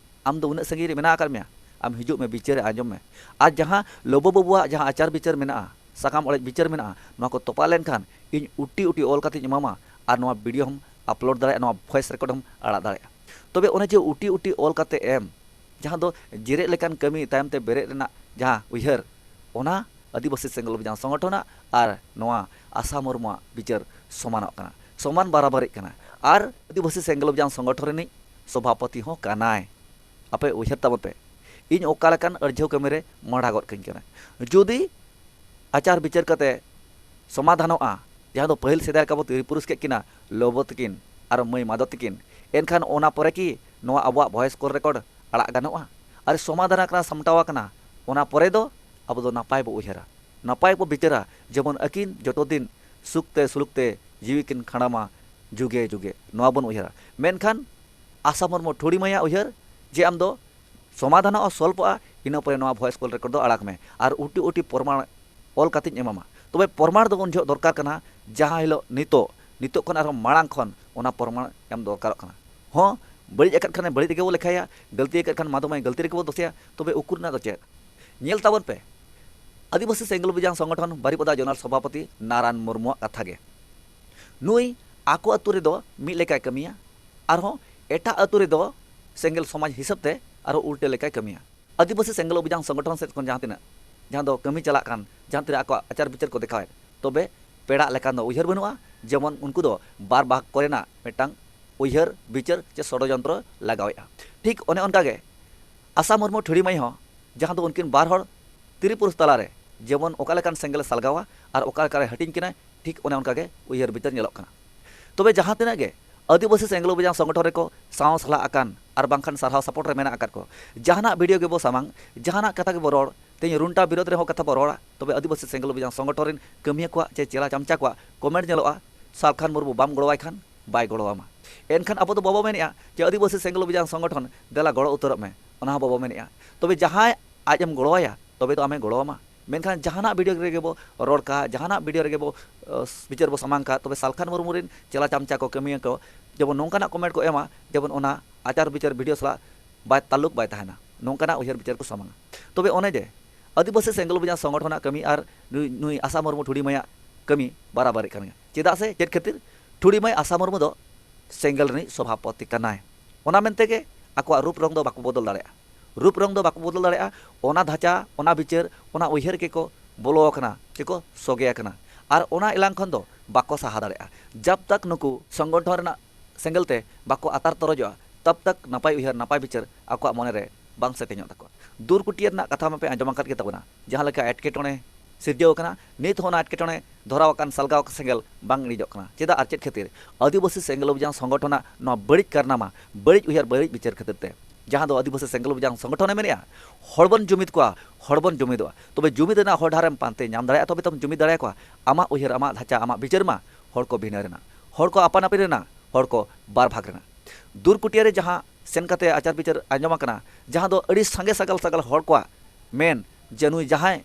ᱟᱢ ᱫᱚ ᱩᱱᱟᱹᱜ ᱥᱟᱺᱜᱤᱧ ᱨᱮ ᱢᱮᱱᱟᱜ ᱟᱠᱟᱫ ᱢᱮᱭᱟ, ᱟᱢ ᱦᱤᱡᱩᱜ ᱢᱮ, ᱵᱤᱪᱟᱹᱨ ᱨᱮ ᱟᱸᱡᱚᱢ ᱢᱮ᱾ ᱟᱨ ᱡᱟᱦᱟᱸ ᱞᱚᱵᱚ ᱵᱟᱹᱵᱩᱣᱟᱜ ᱡᱟᱦᱟᱸ ᱟᱪᱟᱨ ᱵᱤᱪᱟᱹᱨ ᱢᱮᱱᱟᱜᱼᱟ, ᱥᱟᱠᱟᱢ ᱚᱲᱮᱡ ᱵᱤᱪᱟᱹᱨ ᱢᱮᱱᱟᱜᱼᱟ, ᱱᱚᱣᱟ ᱠᱚ ᱛᱚᱯᱟ ᱞᱮᱱᱠᱷᱟᱱ ᱤᱧ ᱩᱴᱤ ᱩᱴᱤ ᱚᱞ ᱠᱟᱛᱮᱧ ᱮᱢᱟᱢᱟ ᱟᱨ ᱱᱚᱣᱟ ᱵᱷᱤᱰᱤᱭᱳ ᱦᱚᱸᱢ ᱟᱯᱞᱳᱰ ᱫᱟᱲᱮᱭᱟᱜᱼᱟ, ᱱᱚᱣᱟ ᱵᱷᱚᱭᱮᱥ ᱨᱮᱠᱚᱨᱰ ᱦᱚᱸᱢ ᱟᱲᱟᱜ ᱫᱟᱲᱮᱭᱟᱜᱼᱟ᱾ ᱛᱚᱵᱮ ᱚᱱᱮ ᱡᱮ ᱩᱴᱤ ᱩᱴᱤ ᱚᱞ ᱠᱟᱛᱮ ᱮᱢ, ᱡᱟᱦᱟᱸ ᱫᱚ ᱡᱮᱨᱮᱫ ᱞᱮᱠᱟᱱ ᱠᱟᱹᱢᱤ ᱛᱟᱭᱚᱢ ᱛᱮ ᱵᱮᱨᱮᱫ ᱨᱮᱱᱟᱜ ᱡᱟᱦᱟᱸ ᱩᱭᱦᱟᱹᱨ, ᱚᱱᱟ ᱟᱹᱫᱤᱵᱟᱹᱥᱤ ᱥᱮᱸᱜᱮᱞ ᱚᱵᱷᱤᱡᱟᱱ ᱥᱚᱝᱜᱚᱴᱷᱚᱱᱟᱜ ᱟᱨ ᱱᱚᱣᱟ ᱟᱥᱟ ᱢᱩᱨᱢᱩᱣᱟᱜ ᱵᱤᱪᱟᱹᱨ ᱥᱚᱢᱟᱱᱚᱜ ᱠᱟᱱᱟ, ᱥᱚᱢᱟᱱ ᱵᱟᱨᱟᱵᱟᱨᱤᱜ ᱠᱟᱱᱟ᱾ ᱟᱨ ᱟᱹᱫᱤᱵᱟᱹᱥᱤ ᱥᱮᱸᱜᱮᱞ ᱚᱵᱷᱤᱡᱟᱱ ᱥᱚᱝᱜᱚᱴᱷᱚᱱ ᱨᱤᱱᱤᱡ ᱥᱚᱵᱷᱟᱯᱚᱛᱤ ᱦᱚᱸ ᱠᱟᱱᱟᱭ᱾ ᱟᱯᱮ ᱩᱭᱦᱟᱹᱨ ᱛᱟᱵᱚᱱ ᱯᱮ, ᱤᱧ ᱚᱠᱟ ᱞᱮᱠᱟᱱ ᱟᱹᱲᱡᱷᱟᱹᱣ ᱠᱟᱹᱢᱤ ᱨᱮ ᱢᱚᱦᱰᱟ ᱜᱚᱫ ᱠᱟᱹᱧ ᱠᱟᱱᱟ᱾ ᱡᱩᱫᱤ ᱟᱪᱟᱨ ᱵᱤᱪᱟᱹᱨ ᱠᱟᱛᱮ ᱥᱚᱢᱟᱫᱷᱟᱱᱚᱜᱼᱟ, ᱡᱟᱦᱟᱸ ᱫᱚ ᱯᱟᱹᱦᱤᱞ ᱥᱮᱫᱟᱭ ᱞᱮᱠᱟ ᱵᱚ ᱛᱤᱨᱤ ᱯᱩᱨᱩᱥ ᱠᱮᱫ ᱠᱤᱱᱟ ᱞᱚᱵᱚ ᱛᱟᱹᱠᱤᱱ ᱟᱨ ᱢᱟᱹᱭ ᱢᱟᱫᱚ ᱛᱟᱹᱠᱤᱱ, ᱮᱱᱠᱷᱟᱱ ᱚᱱᱟ ᱯᱚᱨᱮ ᱠᱤ ᱱᱚᱣᱟ ᱟᱵᱚᱣᱟᱜ voice call record ᱟᱲᱟᱜ ᱜᱟᱱᱚᱜᱼᱟ? ᱟᱨ ᱥᱚᱢᱟᱫᱷᱟᱱ ᱟᱠᱟᱱᱟ, ᱥᱟᱢᱴᱟᱣ ᱟᱠᱟᱱᱟ, ᱚᱱᱟ ᱯᱚᱨᱮ ᱫᱚ ᱟᱵᱚ ᱫᱚ ᱱᱟᱯᱟᱭ ᱵᱚ ᱩᱭᱦᱟᱹᱨᱟ, ᱱᱟᱯᱟᱭ ᱵᱚ ᱵᱤᱪᱟᱹᱨᱟ, ᱡᱮᱢᱚᱱ ᱟᱹᱠᱤᱱ ᱡᱚᱛᱚ ᱫᱤᱱ ᱥᱩᱠ ᱛᱮ ᱥᱩᱞᱩᱠ ᱛᱮ ᱡᱤᱣᱤ ᱠᱤᱱ ᱠᱷᱟᱸᱰᱟᱣ ᱢᱟ ᱡᱩᱜᱮ ᱡᱩᱜᱮ, ᱱᱚᱣᱟ ᱵᱚᱱ ᱩᱭᱦᱟᱹᱨᱟ᱾ ᱢᱮᱱᱠᱷᱟᱱ ᱟᱥᱟ ᱢᱩᱨᱢᱩ ᱴᱷᱩᱲᱤ ᱢᱟᱹᱭᱟᱜ ᱩᱭᱦᱟᱹᱨ ᱡᱮ ᱟᱢ ᱫᱚ ᱥᱚᱢᱟᱫᱷᱟᱱᱚᱜᱼᱟ, ᱥᱚᱞᱵᱷᱚᱜᱼᱟ, ᱤᱱᱟᱹ ᱯᱚᱨᱮ ᱱᱚᱣᱟ voice call record ᱫᱚ ᱟᱲᱟᱜᱽ ᱢᱮ ᱟᱨ ᱩᱴᱤ ᱩᱴᱤ ᱯᱨᱚᱢᱟᱬ ᱚᱞ ᱠᱟᱛᱮᱧ ᱮᱢᱟᱢᱟ᱾ ᱛᱚᱵᱮ ᱯᱨᱚᱢᱟᱬ ᱫᱚ ᱩᱱ ᱡᱚᱦᱚᱜ ᱫᱚᱨᱠᱟᱨ ᱠᱟᱱᱟ, ᱡᱟᱦᱟᱸ ᱦᱤᱞᱳᱜ ᱱᱤᱛᱚᱜ, ᱱᱤᱛᱚᱜ ᱠᱷᱚᱱ ᱟᱨᱦᱚᱸ ᱢᱟᱲᱟᱝ ᱠᱷᱚᱱ ᱚᱱᱟ ᱯᱨᱚᱢᱟᱬ ᱮᱢ ᱫᱚᱨᱠᱟᱨᱚᱜ ᱠᱟᱱᱟ᱾ ᱦᱚᱸ, ᱵᱟᱹᱲᱤᱡ ᱟᱠᱟᱫ ᱠᱷᱟᱱᱮ ᱵᱟᱹᱲᱤᱡ ᱨᱮᱜᱮ ᱵᱚ ᱞᱮᱠᱷᱟᱭᱟ, ᱜᱟᱹᱞᱛᱤ ᱟᱠᱟᱫ ᱠᱷᱟᱱ ᱢᱟ ᱫᱚ ᱢᱟᱭ ᱜᱟᱹᱞᱛᱤ ᱨᱮᱜᱮ ᱵᱚ ᱫᱳᱥᱮᱭᱟ᱾ ᱛᱚᱵᱮ ᱩᱠᱩᱨ ᱨᱮᱱᱟᱜ ᱫᱚ ᱪᱮᱫ? ᱧᱮᱞ ᱛᱟᱵᱚᱱ ᱯᱮ, ᱟᱹᱫᱤᱵᱟᱹᱥᱤ ᱥᱮᱸᱜᱮᱞ ᱚᱵᱷᱤᱡᱟᱱ ᱥᱚᱝᱜᱚᱴᱷᱚᱱ ᱵᱟᱨᱤᱯᱟᱫᱟ ᱡᱚᱱᱟᱞ ᱥᱚᱵᱷᱟᱯᱚᱛᱤ ᱱᱟᱨᱟᱭᱚᱱ ᱢᱩᱨᱢᱩᱣᱟᱜ ᱠᱟᱛᱷᱟ ᱜᱮ᱾ ᱱᱩᱭ ᱟᱠᱚ ᱟᱹᱛᱩ ᱨᱮᱫᱚ ᱢᱤᱫ ᱞᱮᱠᱟᱭ ᱠᱟᱹᱢᱤᱭᱟ, ᱟᱨᱦᱚᱸ ᱮᱴᱟᱜ ᱟᱹᱛᱩ ᱨᱮᱫᱚ ᱥᱮᱸᱜᱮᱞ ᱥᱚᱢᱟᱡᱽ ᱦᱤᱥᱟᱹᱵ ᱛᱮ ᱟᱨᱦᱚᱸ ᱩᱞᱴᱟᱹ ᱞᱮᱠᱟᱭ ᱠᱟᱹᱢᱤᱭᱟ᱾ ᱟᱹᱫᱤᱵᱟᱹᱥᱤ ᱥᱮᱸᱜᱮᱞ ᱚᱵᱷᱤᱡᱟᱱ ᱥᱚᱝᱜᱚᱴᱷᱚᱱ ᱥᱮᱫ ᱠᱷᱚᱱ ᱡᱟᱦᱟᱸ ᱛᱤᱱᱟᱹᱜ, ᱡᱟᱦᱟᱸ ᱫᱚ ᱠᱟᱹᱢᱤ ᱪᱟᱞᱟᱜ ᱠᱟᱱ, ᱡᱟᱦᱟᱸ ᱛᱤᱱᱟᱹᱜ ᱟᱠᱚᱣᱟᱜ ᱟᱪᱟᱨ ᱵᱤᱪᱟᱹᱨ ᱠᱚ ᱫᱮᱠᱷᱟᱣᱮᱫ, ᱛᱚᱵᱮ ᱯᱮᱲᱟᱜ ᱞᱮᱠᱟᱱ ᱫᱚ ᱩᱭᱦᱟᱹᱨ ᱵᱟᱹᱱᱩᱜᱼᱟ᱾ ᱡᱮᱢᱚᱱ ᱩᱱᱠᱩ ᱫᱚ ᱵᱟᱨ ᱵᱷᱟᱜᱽ ᱠᱚᱨᱮᱱᱟᱜ ᱢᱤᱫᱴᱟᱝ ᱩᱭᱦᱟᱹᱨ ᱵᱤᱪᱟᱹᱨ ᱪᱮ ᱥᱚᱲᱚᱡᱚᱱᱛᱨᱚ ᱞᱟᱜᱟᱣᱮᱫᱼᱟ᱾ ᱴᱷᱤᱠ ᱚᱱᱮ ᱚᱱᱠᱟ ᱜᱮ ᱟᱥᱟ ᱢᱩᱨᱢᱩ ᱴᱷᱤᱲᱤ ᱢᱟᱹᱭ ᱦᱚᱸ, ᱡᱟᱦᱟᱸ ᱫᱚ ᱩᱱᱠᱤᱱ ᱵᱟᱨ ᱦᱚᱲ ᱛᱤᱨᱤ ᱯᱩᱨᱩᱥ ᱛᱟᱞᱟᱨᱮ ᱡᱮᱢᱚᱱ ᱚᱠᱟ ᱞᱮᱠᱟᱱ ᱥᱮᱸᱜᱮᱞ ᱮ ᱥᱟᱞᱜᱟᱣᱟ ᱟᱨ ᱚᱠᱟ ᱞᱮᱠᱟᱨᱮ ᱦᱟᱹᱴᱤᱧ ᱠᱤᱱᱟᱭ, ᱴᱷᱤᱠ ᱚᱱᱮ ᱚᱱᱠᱟ ᱜᱮ ᱩᱭᱦᱟᱹᱨ ᱵᱤᱪᱟᱹᱨ ᱧᱮᱞᱚᱜ ᱠᱟᱱᱟ᱾ ᱛᱚᱵᱮ ᱡᱟᱦᱟᱸ ᱛᱤᱱᱟᱹᱜ ᱜᱮ ᱟᱹᱫᱤᱵᱟᱹᱥᱤ ᱥᱮᱸᱜᱮᱞ ᱚᱵᱷᱤᱡᱟᱱ ᱥᱚᱝᱜᱚᱴᱷᱚᱱ ᱨᱮᱠᱚ ᱥᱟᱶ ᱥᱟᱞᱟᱜ ᱟᱠᱟᱱ ᱟᱨ ᱵᱟᱝᱠᱷᱟᱱ ᱥᱟᱨᱦᱟᱣ support ᱨᱮ ᱢᱮᱱᱟᱜ ᱟᱠᱟᱫ ᱠᱚ, ᱡᱟᱦᱟᱱᱟᱜ video ᱜᱮᱵᱚ ᱥᱟᱢᱟᱝ, ᱡᱟᱦᱟᱱᱟᱜ ᱠᱟᱛᱷᱟ ᱜᱮᱵᱚ ᱨᱚᱲ, ᱛᱮᱦᱮᱧ ᱨᱩᱱᱴᱟ ᱵᱤᱨᱳᱫᱷ ᱨᱮᱦᱚᱸ ᱠᱟᱛᱷᱟ ᱵᱚ ᱨᱚᱲᱟ, ᱛᱚᱵᱮ ᱟᱹᱫᱤᱵᱟᱹᱥᱤ ᱥᱮᱸᱜᱮᱞ ᱚᱵᱷᱤᱡᱟᱱ ᱥᱚᱝᱜᱚᱴᱷᱚᱱ ᱨᱮᱱ ᱠᱟᱹᱢᱤᱭᱟᱹ ᱠᱚᱣᱟᱜ ᱪᱮ ᱪᱮᱞᱟ ᱪᱟᱢᱪᱟ ᱠᱚᱣᱟᱜ comment ᱧᱮᱞᱚᱜᱼᱟ, ᱥᱟᱞᱠᱷᱟᱱ ᱢᱩᱨᱢᱩ ᱵᱟᱢ ᱜᱚᱲᱚᱣᱟᱭ ᱠᱷᱟᱱ ᱵᱟᱭ ᱜᱚᱲᱚᱣᱟᱢᱟ᱾ ᱮᱱᱠᱷᱟᱱ ᱟᱵᱚ ᱫᱚ ᱵᱟᱵᱚ ᱢᱮᱱᱮᱜᱼᱟ ᱡᱮ ᱟᱹᱫᱤᱵᱟᱹᱥᱤ ᱥᱮᱸᱜᱮᱞ ᱚᱵᱷᱤᱡᱟᱱ ᱥᱚᱝᱜᱚᱴᱷᱚᱱ ᱫᱮᱞᱟ ᱜᱚᱲᱚ ᱩᱛᱟᱹᱨᱚᱜ ᱢᱮ, ᱚᱱᱟ ᱦᱚᱸ ᱵᱟᱵᱚ ᱢᱮᱱᱮᱜᱼᱟ᱾ ᱛᱚᱵᱮ ᱡᱟᱦᱟᱸᱭ ᱟᱡ ᱮᱢ ᱜᱚᱲᱚᱣᱟᱭᱟ, ᱛᱚᱵᱮ ᱛᱚ ᱟᱢᱮ ᱜᱚᱲᱚᱣᱟᱢᱟ᱾ ᱢᱮᱱᱠᱷᱟᱱ ᱡᱟᱦᱟᱱᱟᱜ video ᱨᱮᱜᱮ ᱵᱚ ᱨᱚᱲ ᱠᱟᱜ, ᱡᱟᱦᱟᱱᱟᱜ video ᱨᱮᱜᱮ ᱵᱚ, ᱟᱹ, ᱵᱤᱪᱟᱹᱨ ᱵᱚ ᱥᱟᱢᱟᱝ ᱠᱟᱜ, ᱛᱚᱵᱮ ᱥᱟᱞᱠᱷᱟᱱ ᱢᱩᱨᱢᱩ ᱨᱮᱱ ᱪᱮᱞᱟ ᱪᱟᱢᱪᱟ ᱠᱚ, ᱠᱟᱹᱢᱤᱭᱟᱹ ᱠᱚ ᱡᱮᱢᱚᱱ ᱱᱚᱝᱠᱟᱱᱟᱜ comment ᱠᱚ ᱮᱢᱟ, ᱡᱮᱢᱚᱱ ᱚᱱᱟ ᱟᱪᱟᱨ ᱵᱤᱪᱟᱹᱨ video ᱥᱟᱞᱟᱜ ᱵᱟᱭ ᱛᱟᱞᱞᱩᱠ ᱵᱟᱭ ᱛᱟᱦᱮᱱᱟ, ᱱᱚᱝᱠᱟᱱᱟᱜ ᱩᱭᱦᱟᱹᱨ ᱵᱤᱪᱟᱹᱨ ᱠᱚ ᱥᱟᱢᱟᱝᱟ᱾ ᱛᱚᱵᱮ ᱚᱱᱮ ᱡᱮ ᱟᱹᱫᱤᱵᱟᱹᱥᱤ ᱥᱮᱸᱜᱮᱞ ᱚᱵᱷᱤᱡᱟᱱ ᱥᱚᱝᱜᱚᱴᱷᱚᱱᱟᱜ ᱠᱟᱹᱢᱤ ᱟᱨ ᱱᱩᱭ, ᱱᱩᱭ ᱟᱥᱟ ᱢᱩᱨᱢᱩ ᱴᱷᱩᱲᱤ ᱢᱟᱹᱭᱟᱜ ᱠᱟᱹᱢᱤ ᱵᱟᱨᱟᱵᱟᱨᱤᱜ ᱠᱟᱱ ᱜᱮᱭᱟ᱾ ᱪᱮᱫᱟᱜ ᱥᱮ ᱪᱮᱫ ᱠᱷᱟᱹᱛᱤᱨ? ᱴᱷᱩᱲᱤ ᱢᱟᱹᱭ ᱟᱥᱟ ᱢᱩᱨᱢᱩ ᱫᱚ ᱥᱮᱸᱜᱮᱞ ᱨᱤᱱᱤᱡ ᱥᱚᱵᱷᱟᱯᱚᱛᱤ ᱠᱟᱱᱟᱭ᱾ ᱚᱱᱟ ᱢᱮᱱᱛᱮ ᱜᱮ ᱟᱠᱚᱣᱟᱜ ᱨᱩᱯ ᱨᱚᱝ ᱫᱚ ᱵᱟᱠᱚ ᱵᱚᱫᱚᱞ ᱫᱟᱲᱮᱭᱟᱜᱼᱟ᱾ ᱨᱩᱯ ᱨᱚᱝ ᱫᱚ ᱵᱟᱠᱚ ᱵᱚᱫᱚᱞ ᱫᱟᱲᱮᱭᱟᱜᱼᱟ᱾ ᱚᱱᱟ ᱫᱷᱟᱪᱟ, ᱚᱱᱟ ᱵᱤᱪᱟᱹᱨ, ᱚᱱᱟ ᱩᱭᱦᱟᱹᱨ ᱜᱮᱠᱚ ᱵᱚᱞᱚ ᱟᱠᱟᱱᱟ, ᱪᱮᱠᱚ ᱥᱚᱜᱮ ᱟᱠᱟᱱᱟ᱾ ᱟᱨ ᱚᱱᱟ ᱮᱞᱟᱝ ᱠᱷᱚᱱ ᱫᱚ ᱵᱟᱠᱚ ᱥᱟᱦᱟ ᱫᱟᱲᱮᱭᱟᱜᱼᱟ᱾ ᱡᱟᱵ ᱛᱟᱠ ᱱᱩᱠᱩ ᱥᱚᱝᱜᱚᱴᱷᱚᱱ ᱨᱮᱱᱟᱜ ᱥᱮᱸᱜᱮᱞ ᱛᱮ ᱵᱟᱠᱚ ᱟᱛᱟᱨ ᱛᱚᱨᱚᱡᱚᱜᱼᱟ, ᱛᱟᱵ ᱛᱟᱠ ᱱᱟᱯᱟᱭ ᱩᱭᱦᱟᱹᱨ, ᱱᱟᱯᱟᱭ ᱵᱤᱪᱟᱹᱨ ᱟᱠᱚᱣᱟᱜ ᱢᱚᱱᱮ ᱨᱮ ᱵᱟᱝ ᱥᱮᱴᱮᱧᱚᱜ ᱛᱟᱠᱚᱣᱟ᱾ ᱫᱩᱨᱠᱩᱴᱤᱭᱟᱹ ᱨᱮᱱᱟᱜ ᱠᱟᱛᱷᱟ ᱢᱟᱯᱮ ᱟᱸᱡᱚᱢ ᱟᱠᱟᱫ ᱜᱮ ᱛᱟᱵᱚᱱᱟ, ᱡᱟᱦᱟᱸ ᱞᱮᱠᱟ ᱮᱴᱠᱮᱴᱚᱬᱮ ᱥᱤᱨᱡᱟᱹᱣ ᱟᱠᱟᱱᱟ, ᱱᱤᱛ ᱦᱚᱸ ᱚᱱᱟ ᱮᱴᱠᱮᱴᱚᱬᱮ ᱫᱷᱚᱨᱟᱣ ᱟᱠᱟᱱ ᱥᱟᱞᱜᱟᱣ ᱥᱮᱸᱜᱮᱞ ᱵᱟᱝ ᱤᱬᱤᱡᱚᱜ ᱠᱟᱱᱟ᱾ ᱪᱮᱫᱟᱜ ᱟᱨ ᱪᱮᱫ ᱠᱷᱟᱹᱛᱤᱨ? ᱟᱹᱫᱤᱵᱟᱹᱥᱤ ᱥᱮᱸᱜᱮᱞ ᱚᱵᱷᱤᱡᱟᱱ ᱥᱚᱝᱜᱚᱴᱷᱚᱱᱟᱜ ᱱᱚᱣᱟ ᱵᱟᱹᱲᱤᱡ ᱠᱟᱨᱱᱟᱢᱟ, ᱵᱟᱹᱲᱤᱡ ᱩᱭᱦᱟᱹᱨ, ᱵᱟᱹᱲᱤᱡ ᱵᱤᱪᱟᱹᱨ ᱠᱷᱟᱹᱛᱤᱨ ᱛᱮ᱾ ᱡᱟᱦᱟᱸ ᱫᱚ ᱟᱹᱫᱤᱵᱟᱹᱥᱤ ᱥᱮᱸᱜᱮᱞ ᱚᱵᱷᱤᱡᱟᱱ ᱥᱚᱝᱜᱚᱴᱷᱚᱱᱮ ᱢᱮᱱᱮᱜᱼᱟ, ᱦᱚᱲ ᱵᱚᱱ ᱡᱩᱢᱤᱫ ᱠᱚᱣᱟ, ᱦᱚᱲ ᱵᱚᱱ ᱡᱩᱢᱤᱫᱚᱜᱼᱟ, ᱛᱚᱵᱮ ᱡᱩᱢᱤᱫ ᱨᱮᱱᱟᱜ ᱦᱚᱨ ᱰᱟᱦᱟᱨᱮᱢ ᱯᱟᱱᱛᱮ ᱧᱟᱢ ᱫᱟᱲᱮᱭᱟᱜᱼᱟ, ᱛᱚᱵᱮ ᱛᱚᱢ ᱡᱩᱢᱤᱫ ᱫᱟᱲᱮᱭᱟᱠᱚᱣᱟ᱾ ᱟᱢᱟᱜ ᱩᱭᱦᱟᱹᱨ, ᱟᱢᱟᱜ ᱫᱷᱟᱪᱟ, ᱟᱢᱟᱜ ᱵᱤᱪᱟᱹᱨ ᱢᱟ ᱦᱚᱲ ᱠᱚ ᱵᱷᱤᱱᱟᱹ ᱨᱮᱱᱟᱜ, ᱦᱚᱲ ᱠᱚ ᱟᱯᱟᱱ ᱟᱹᱯᱤᱱ ᱨᱮᱱᱟᱜ, ᱦᱚᱲ ᱠᱚ ᱵᱟᱨ ᱵᱷᱟᱜᱽ ᱨᱮᱱᱟᱜ᱾ ᱫᱩᱨᱠᱩᱴᱤᱭᱟᱹ ᱨᱮ ᱡᱟᱦᱟᱸ ᱥᱮᱱ ᱠᱟᱛᱮ ᱟᱪᱟᱨ ᱵᱤᱪᱟᱹᱨ ᱟᱸᱡᱚᱢ ᱟᱠᱟᱱᱟ, ᱡᱟᱦᱟᱸ ᱫᱚ ᱟᱹᱰᱤ ᱥᱟᱸᱜᱮ ᱥᱟᱜᱟᱞ ᱥᱟᱜᱟᱞ ᱦᱚᱲ ᱠᱚᱣᱟᱜ ᱢᱮᱱ ᱡᱮ ᱱᱩᱭ ᱡᱟᱦᱟᱸᱭ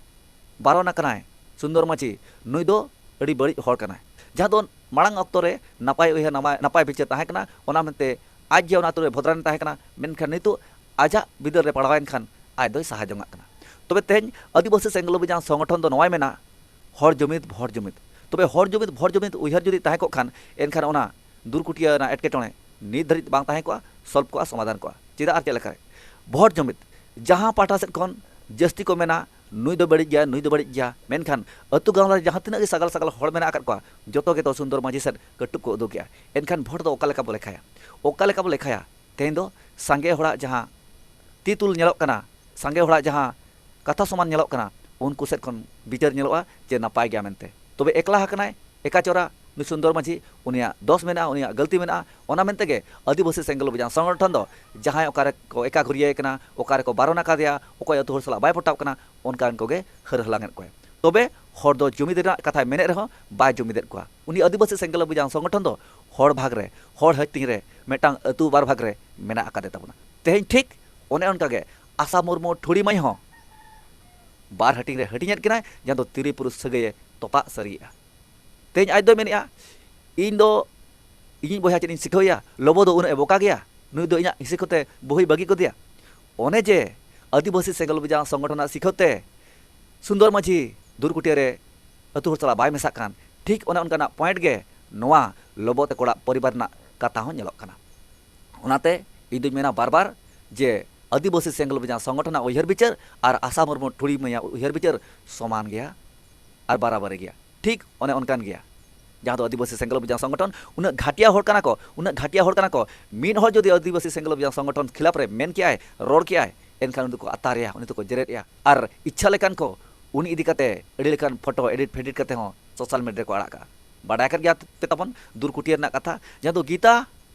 ᱵᱟᱨᱚᱱ ᱟᱠᱟᱱᱟᱭ ᱥᱩᱱᱫᱚᱨ ᱢᱟᱹᱡᱷᱤ, ᱱᱩᱭ ᱫᱚ ᱟᱹᱰᱤ ᱵᱟᱹᱲᱤᱡ ᱦᱚᱲ ᱠᱟᱱᱟᱭ᱾ ᱡᱟᱦᱟᱸ ᱫᱚ ᱢᱟᱲᱟᱝ ᱚᱠᱛᱚ ᱨᱮ ᱱᱟᱯᱟᱭ ᱩᱭᱦᱟᱹᱨ, ᱱᱟᱯᱟᱭ, ᱱᱟᱯᱟᱭ ᱵᱤᱪᱟᱹᱨ ᱛᱟᱦᱮᱸ ᱠᱟᱱᱟ, ᱚᱱᱟ ᱢᱮᱱᱛᱮ ᱟᱡ ᱜᱮ ᱚᱱᱟ ᱟᱹᱛᱩ ᱨᱮ ᱵᱷᱚᱫᱨᱟᱱ ᱛᱟᱦᱮᱸ ᱠᱟᱱᱟ, ᱢᱮᱱᱠᱷᱟᱱ ᱱᱤᱛᱚᱜ ᱟᱡᱟᱜ ᱵᱤᱫᱟᱹᱞ ᱨᱮ ᱯᱟᱲᱟᱣᱮᱱ ᱠᱷᱟᱱ ᱟᱡ ᱫᱚᱭ ᱥᱟᱦᱟ ᱡᱚᱝᱟᱜ ᱠᱟᱱᱟ᱾ ᱛᱚᱵᱮ ᱛᱮᱦᱮᱧ ᱟᱹᱫᱤᱵᱟᱹᱥᱤ ᱥᱮᱸᱜᱮᱞ ᱚᱵᱷᱤᱡᱟᱱ ᱥᱚᱝᱜᱚᱴᱷᱚᱱ ᱫᱚ ᱱᱚᱣᱟᱭ ᱢᱮᱱᱟ, ᱦᱚᱲ ᱡᱩᱢᱤᱫ, ᱦᱚᱲ ᱡᱩᱢᱤᱫ᱾ ᱛᱚᱵᱮ ᱦᱚᱲ ᱡᱩᱢᱤᱫ, ᱦᱚᱲ ᱡᱩᱢᱤᱫ ᱩᱭᱦᱟᱹᱨ ᱡᱩᱫᱤ ᱛᱟᱦᱮᱸ ᱠᱚᱜ ᱠᱷᱟᱱ, ᱮᱱᱠᱷᱟᱱ ᱚᱱᱟ ᱫᱩᱨᱠᱩᱴᱤᱭᱟᱹ ᱨᱮᱱᱟᱜ ᱮᱴᱠᱮᱴᱚᱬᱮ ᱱᱤᱛ ᱫᱷᱟᱹᱨᱤᱡ ᱵᱟᱝ ᱛᱟᱦᱮᱸ ᱠᱚᱜᱼᱟ, ᱥᱚᱞᱵᱷ ᱠᱚᱜᱼᱟ, ᱥᱚᱢᱟᱫᱷᱟᱱ ᱠᱚᱜᱼᱟ᱾ ᱪᱮᱫᱟᱜ ᱟᱨ ᱪᱮᱫ ᱞᱮᱠᱟᱨᱮ? ᱵᱷᱳᱴ ᱡᱩᱢᱤᱫ, ᱡᱟᱦᱟᱸ ᱯᱟᱦᱴᱟ ᱥᱮᱫ ᱠᱷᱚᱱ ᱡᱟᱹᱥᱛᱤ ᱠᱚ ᱢᱮᱱᱟ, ᱱᱩᱭ ᱫᱚ ᱵᱟᱹᱲᱤᱡ ᱜᱮᱭᱟ, ᱱᱩᱭ ᱫᱚ ᱵᱟᱹᱲᱤᱡ ᱜᱮᱭᱟ, ᱢᱮᱱᱠᱷᱟᱱ ᱟᱹᱛᱩ ᱜᱟᱶᱞᱟ ᱨᱮ ᱡᱟᱦᱟᱸ ᱛᱤᱱᱟᱹᱜ ᱜᱮ ᱥᱟᱜᱟᱞ ᱥᱟᱜᱟᱞ ᱦᱚᱲ ᱢᱮᱱᱟᱜ ᱟᱠᱟᱫ ᱠᱚᱣᱟ, ᱡᱚᱛᱚ ᱜᱮᱛᱚ ᱥᱩᱱᱫᱚᱨ ᱢᱟᱹᱡᱷᱤ ᱥᱮᱫ ᱠᱟᱹᱴᱩᱵ ᱠᱚ ᱩᱫᱩᱜᱮᱜᱼᱟ᱾ ᱮᱱᱠᱷᱟᱱ ᱵᱷᱳᱴ ᱫᱚ ᱚᱠᱟ ᱞᱮᱠᱟ ᱵᱚ ᱞᱮᱠᱷᱟᱭᱟ? ᱚᱠᱟ ᱞᱮᱠᱟ ᱵᱚ ᱞᱮᱠᱷᱟᱭᱟ? ᱛᱮᱦᱮᱧ ᱫᱚ ᱥᱟᱸᱜᱮ ᱦᱚᱲᱟᱜ ᱡᱟᱦᱟᱸ ᱛᱤ ᱛᱩᱞ ᱧᱮᱞᱚᱜ ᱠᱟᱱᱟ, ᱥᱟᱸᱜᱮ ᱦᱚᱲᱟᱜ ᱡᱟᱦᱟᱸ ᱠᱟᱛᱷᱟ ᱥᱚᱢᱟᱱ ᱧᱮᱞᱚᱜ ᱠᱟᱱᱟ, ᱩᱱᱠᱩ ᱥᱮᱫ ᱠᱷᱚᱱ ᱵᱤᱪᱟᱹᱨ ᱧᱮᱞᱚᱜᱼᱟ ᱡᱮ ᱱᱟᱯᱟᱭ ᱜᱮᱭᱟ ᱢᱮᱱᱛᱮ᱾ ᱛᱚᱵᱮ ᱮᱠᱞᱟ ᱟᱠᱟᱱᱟᱭ, ᱮᱠᱟᱪᱚᱨᱟ ᱱᱩᱭ ᱥᱩᱱᱫᱚᱨ ᱢᱟᱹᱡᱷᱤ, ᱩᱱᱤᱭᱟᱜ ᱫᱚᱥ ᱢᱮᱱᱟᱜᱼᱟ, ᱩᱱᱤᱭᱟᱜ ᱜᱟᱹᱞᱛᱤ ᱢᱮᱱᱟᱜᱼᱟ᱾ ᱚᱱᱟ ᱢᱮᱱᱛᱮ ᱜᱮ ᱟᱹᱫᱤᱵᱟᱹᱥᱤ ᱥᱮᱸᱜᱮᱞ ᱚᱵᱷᱤᱡᱟᱱ ᱥᱚᱝᱜᱚᱴᱷᱚᱱ ᱫᱚ ᱡᱟᱦᱟᱸᱭ ᱚᱠᱟ ᱨᱮ ᱠᱚ ᱮᱠᱟ ᱜᱷᱩᱨᱭᱟᱹᱭᱮ ᱠᱟᱱᱟ, ᱚᱠᱟ ᱨᱮᱠᱚ ᱵᱟᱨᱚᱱ ᱟᱠᱟᱫᱮᱭᱟ, ᱚᱠᱚᱭ ᱟᱹᱛᱩ ᱦᱚᱲ ᱥᱟᱞᱟᱜ ᱵᱟᱭ ᱯᱚᱴᱟᱣ ᱠᱟᱱᱟ, ᱚᱱᱠᱟᱱ ᱠᱚᱜᱮ ᱦᱟᱹᱨ ᱦᱟᱞᱟᱝᱮᱫ ᱠᱚᱣᱟ᱾ ᱛᱚᱵᱮ ᱦᱚᱲ ᱫᱚ ᱡᱩᱢᱤᱫ ᱨᱮᱱᱟᱜ ᱠᱟᱛᱷᱟᱭ ᱢᱮᱱᱮᱫ ᱨᱮᱦᱚᱸ ᱵᱟᱭ ᱡᱩᱢᱤᱫᱮᱫ ᱠᱚᱣᱟ᱾ ᱩᱱᱤ ᱟᱹᱫᱤᱵᱟᱹᱥᱤ ᱥᱮᱸᱜᱮᱞ ᱚᱵᱷᱤᱡᱟᱱ ᱥᱚᱝᱜᱚᱴᱷᱚᱱ ᱫᱚ ᱦᱚᱲ ᱵᱷᱟᱜᱽ ᱨᱮ, ᱦᱚᱲ ᱦᱟᱹᱴᱤᱧ ᱨᱮ, ᱢᱤᱫᱴᱟᱝ ᱟᱹᱛᱩ ᱵᱟᱨ ᱵᱷᱟᱜᱽ ᱨᱮ ᱢᱮᱱᱟᱜ ᱟᱠᱟᱫᱮ ᱛᱟᱵᱚᱱᱟ᱾ ᱛᱮᱦᱮᱧ ᱴᱷᱤᱠ ᱚᱱᱮ ᱚᱱᱠᱟ ᱜᱮ ᱟᱥᱟ ᱢᱩᱨᱢᱩ ᱴᱷᱩᱲᱤ ᱢᱟᱹᱭ ᱦᱚᱸ ᱵᱟᱨ ᱦᱟᱹᱴᱤᱧ ᱨᱮ ᱦᱟᱹᱴᱤᱧᱮᱫ ᱠᱤᱱᱟᱭ, ᱡᱟᱦᱟᱸ ᱫᱚ ᱛᱤᱨᱤ ᱯᱩᱨᱩᱥ ᱥᱟᱹᱜᱟᱹᱭᱮ ᱛᱚᱯᱟᱜ ᱥᱟᱹᱨᱤᱭᱮᱫᱼᱟ᱾ ᱛᱮᱦᱮᱧ ᱟᱡ ᱫᱚᱭ ᱢᱮᱱᱮᱫᱼᱟ, "ᱤᱧ ᱫᱚ ᱤᱧᱤᱡ ᱵᱚᱭᱦᱟ ᱪᱮᱫ ᱤᱧ ᱥᱤᱠᱷᱟᱹᱣᱮᱭᱟ? ᱞᱚᱵᱚ ᱫᱚ ᱩᱱᱟᱹᱜ ᱮ ᱵᱚᱠᱟ ᱜᱮᱭᱟ, ᱱᱩᱭ ᱫᱚ ᱤᱧᱟᱹᱜ ᱦᱤᱥᱟᱹ ᱠᱚᱛᱮ ᱵᱟᱹᱦᱩᱭ ᱵᱟᱹᱜᱤ ᱠᱚᱫᱮᱭᱟ?" ᱚᱱᱮ ᱡᱮ ᱟᱹᱫᱤᱵᱟᱹᱥᱤ ᱥᱮᱸᱜᱮᱞ ᱚᱵᱷᱤᱡᱟᱱ ᱥᱚᱝᱜᱚᱴᱷᱚᱱᱟᱜ ᱥᱤᱠᱷᱟᱹᱣ ᱛᱮ ᱥᱩᱱᱫᱚᱨ ᱢᱟᱹᱡᱷᱤ ᱫᱩᱨᱠᱩᱴᱤᱭᱟᱹ ᱨᱮ ᱟᱹᱛᱩ ᱦᱚᱲ ᱥᱟᱞᱟᱜ ᱵᱟᱭ ᱢᱮᱥᱟᱜ ᱠᱟᱱ, ᱴᱷᱤᱠ ᱚᱱᱮ ᱚᱱᱠᱟᱱᱟᱜ ᱯᱚᱭᱮᱱᱴ ᱜᱮ ᱱᱚᱣᱟ ᱞᱚᱵᱚ ᱛᱮᱠᱚ ᱚᱲᱟᱜ ᱯᱚᱨᱤᱵᱟᱨ ᱨᱮᱱᱟᱜ ᱠᱟᱛᱷᱟ ᱦᱚᱸ ᱧᱮᱞᱚᱜ ᱠᱟᱱᱟ᱾ ᱚᱱᱟᱛᱮ ᱤᱧ ᱫᱩᱧ ᱢᱮᱱᱟ ᱵᱟᱨ ᱵᱟᱨ ᱡᱮ ᱟᱹᱫᱤᱵᱟᱹᱥᱤ ᱥᱮᱸᱜᱮᱞ ᱵᱚᱡᱟᱝ ᱥᱚᱝᱜᱚᱴᱷᱚᱱᱟᱜ ᱩᱭᱦᱟᱹᱨ ᱵᱤᱪᱟᱹᱨ ᱟᱨ ᱟᱥᱟ ᱢᱩᱨᱢᱩ ᱴᱷᱩᱲᱤ ᱢᱟᱹᱭᱟᱜ ᱩᱭᱦᱟᱹᱨ ᱵᱤᱪᱟᱹᱨ ᱥᱚᱢᱟᱱ ᱜᱮᱭᱟ ᱟᱨ ᱵᱟᱨᱟᱵᱟᱨᱤ ᱜᱮᱭᱟ᱾ ᱴᱷᱤᱠ ᱚᱱᱮ ᱚᱱᱠᱟᱱ ᱜᱮᱭᱟ᱾ ᱡᱟᱦᱟᱸ ᱫᱚ ᱟᱹᱫᱤᱵᱟᱹᱥᱤ ᱥᱮᱸᱜᱮᱞ ᱵᱚᱡᱟᱝ ᱥᱚᱝᱜᱚᱴᱷᱚᱱ ᱩᱱᱟᱹᱜ ᱜᱷᱟᱹᱴᱤᱭᱟ ᱦᱚᱲ ᱠᱟᱱᱟ ᱠᱚ, ᱩᱱᱟᱹᱜ ᱜᱷᱟᱹᱴᱤᱭᱟ ᱦᱚᱲ ᱠᱟᱱᱟ ᱠᱚ, ᱢᱤᱫ ᱦᱚᱲ ᱡᱩᱫᱤ ᱟᱹᱫᱤᱵᱟᱹᱥᱤ ᱥᱮᱸᱜᱮᱞ ᱵᱚᱡᱟᱝ ᱥᱚᱝᱜᱚᱴᱷᱚᱱ ᱠᱷᱤᱞᱟᱯ ᱨᱮ ᱢᱮᱱ ᱠᱮᱜᱼᱟᱭ, ᱨᱚᱲ ᱠᱮᱜᱼᱟᱭ, ᱮᱱᱠᱷᱟᱱ ᱩᱱᱤ ᱫᱚᱠᱚ ᱟᱛᱟᱨᱮᱭᱟ, ᱩᱱᱤ ᱫᱚᱠᱚ ᱡᱮᱨᱮᱫ ᱮᱭᱟ᱾ ᱟᱨ ᱤᱪᱪᱷᱟ ᱞᱮᱠᱟᱱ ᱠᱚ ᱩᱱᱤ ᱤᱫᱤ ᱠᱟᱛᱮ ᱟᱹᱰᱤ ᱞᱮᱠᱟᱱ ᱯᱷᱳᱴᱳ ᱮᱰᱤᱴ ᱯᱷᱮᱰᱤᱴ ᱠᱟᱛᱮ ᱦᱚᱸ ᱥᱳᱥᱟᱞ ᱢᱤᱰᱤᱭᱟ ᱨᱮᱠᱚ ᱟᱲᱟᱜ ᱠᱟᱜᱼᱟ᱾ ᱵᱟᱰᱟᱭ ᱟᱠᱟᱫ ᱜᱮᱭᱟ ᱯᱮ ᱛᱟᱵᱚᱱ ᱫᱩᱨᱠᱩᱴᱤᱭᱟᱹ ᱨᱮᱱᱟᱜ ᱠᱟᱛᱷᱟ, ᱡᱟᱦᱟᱸ ᱫᱚ ᱜᱤᱛᱟ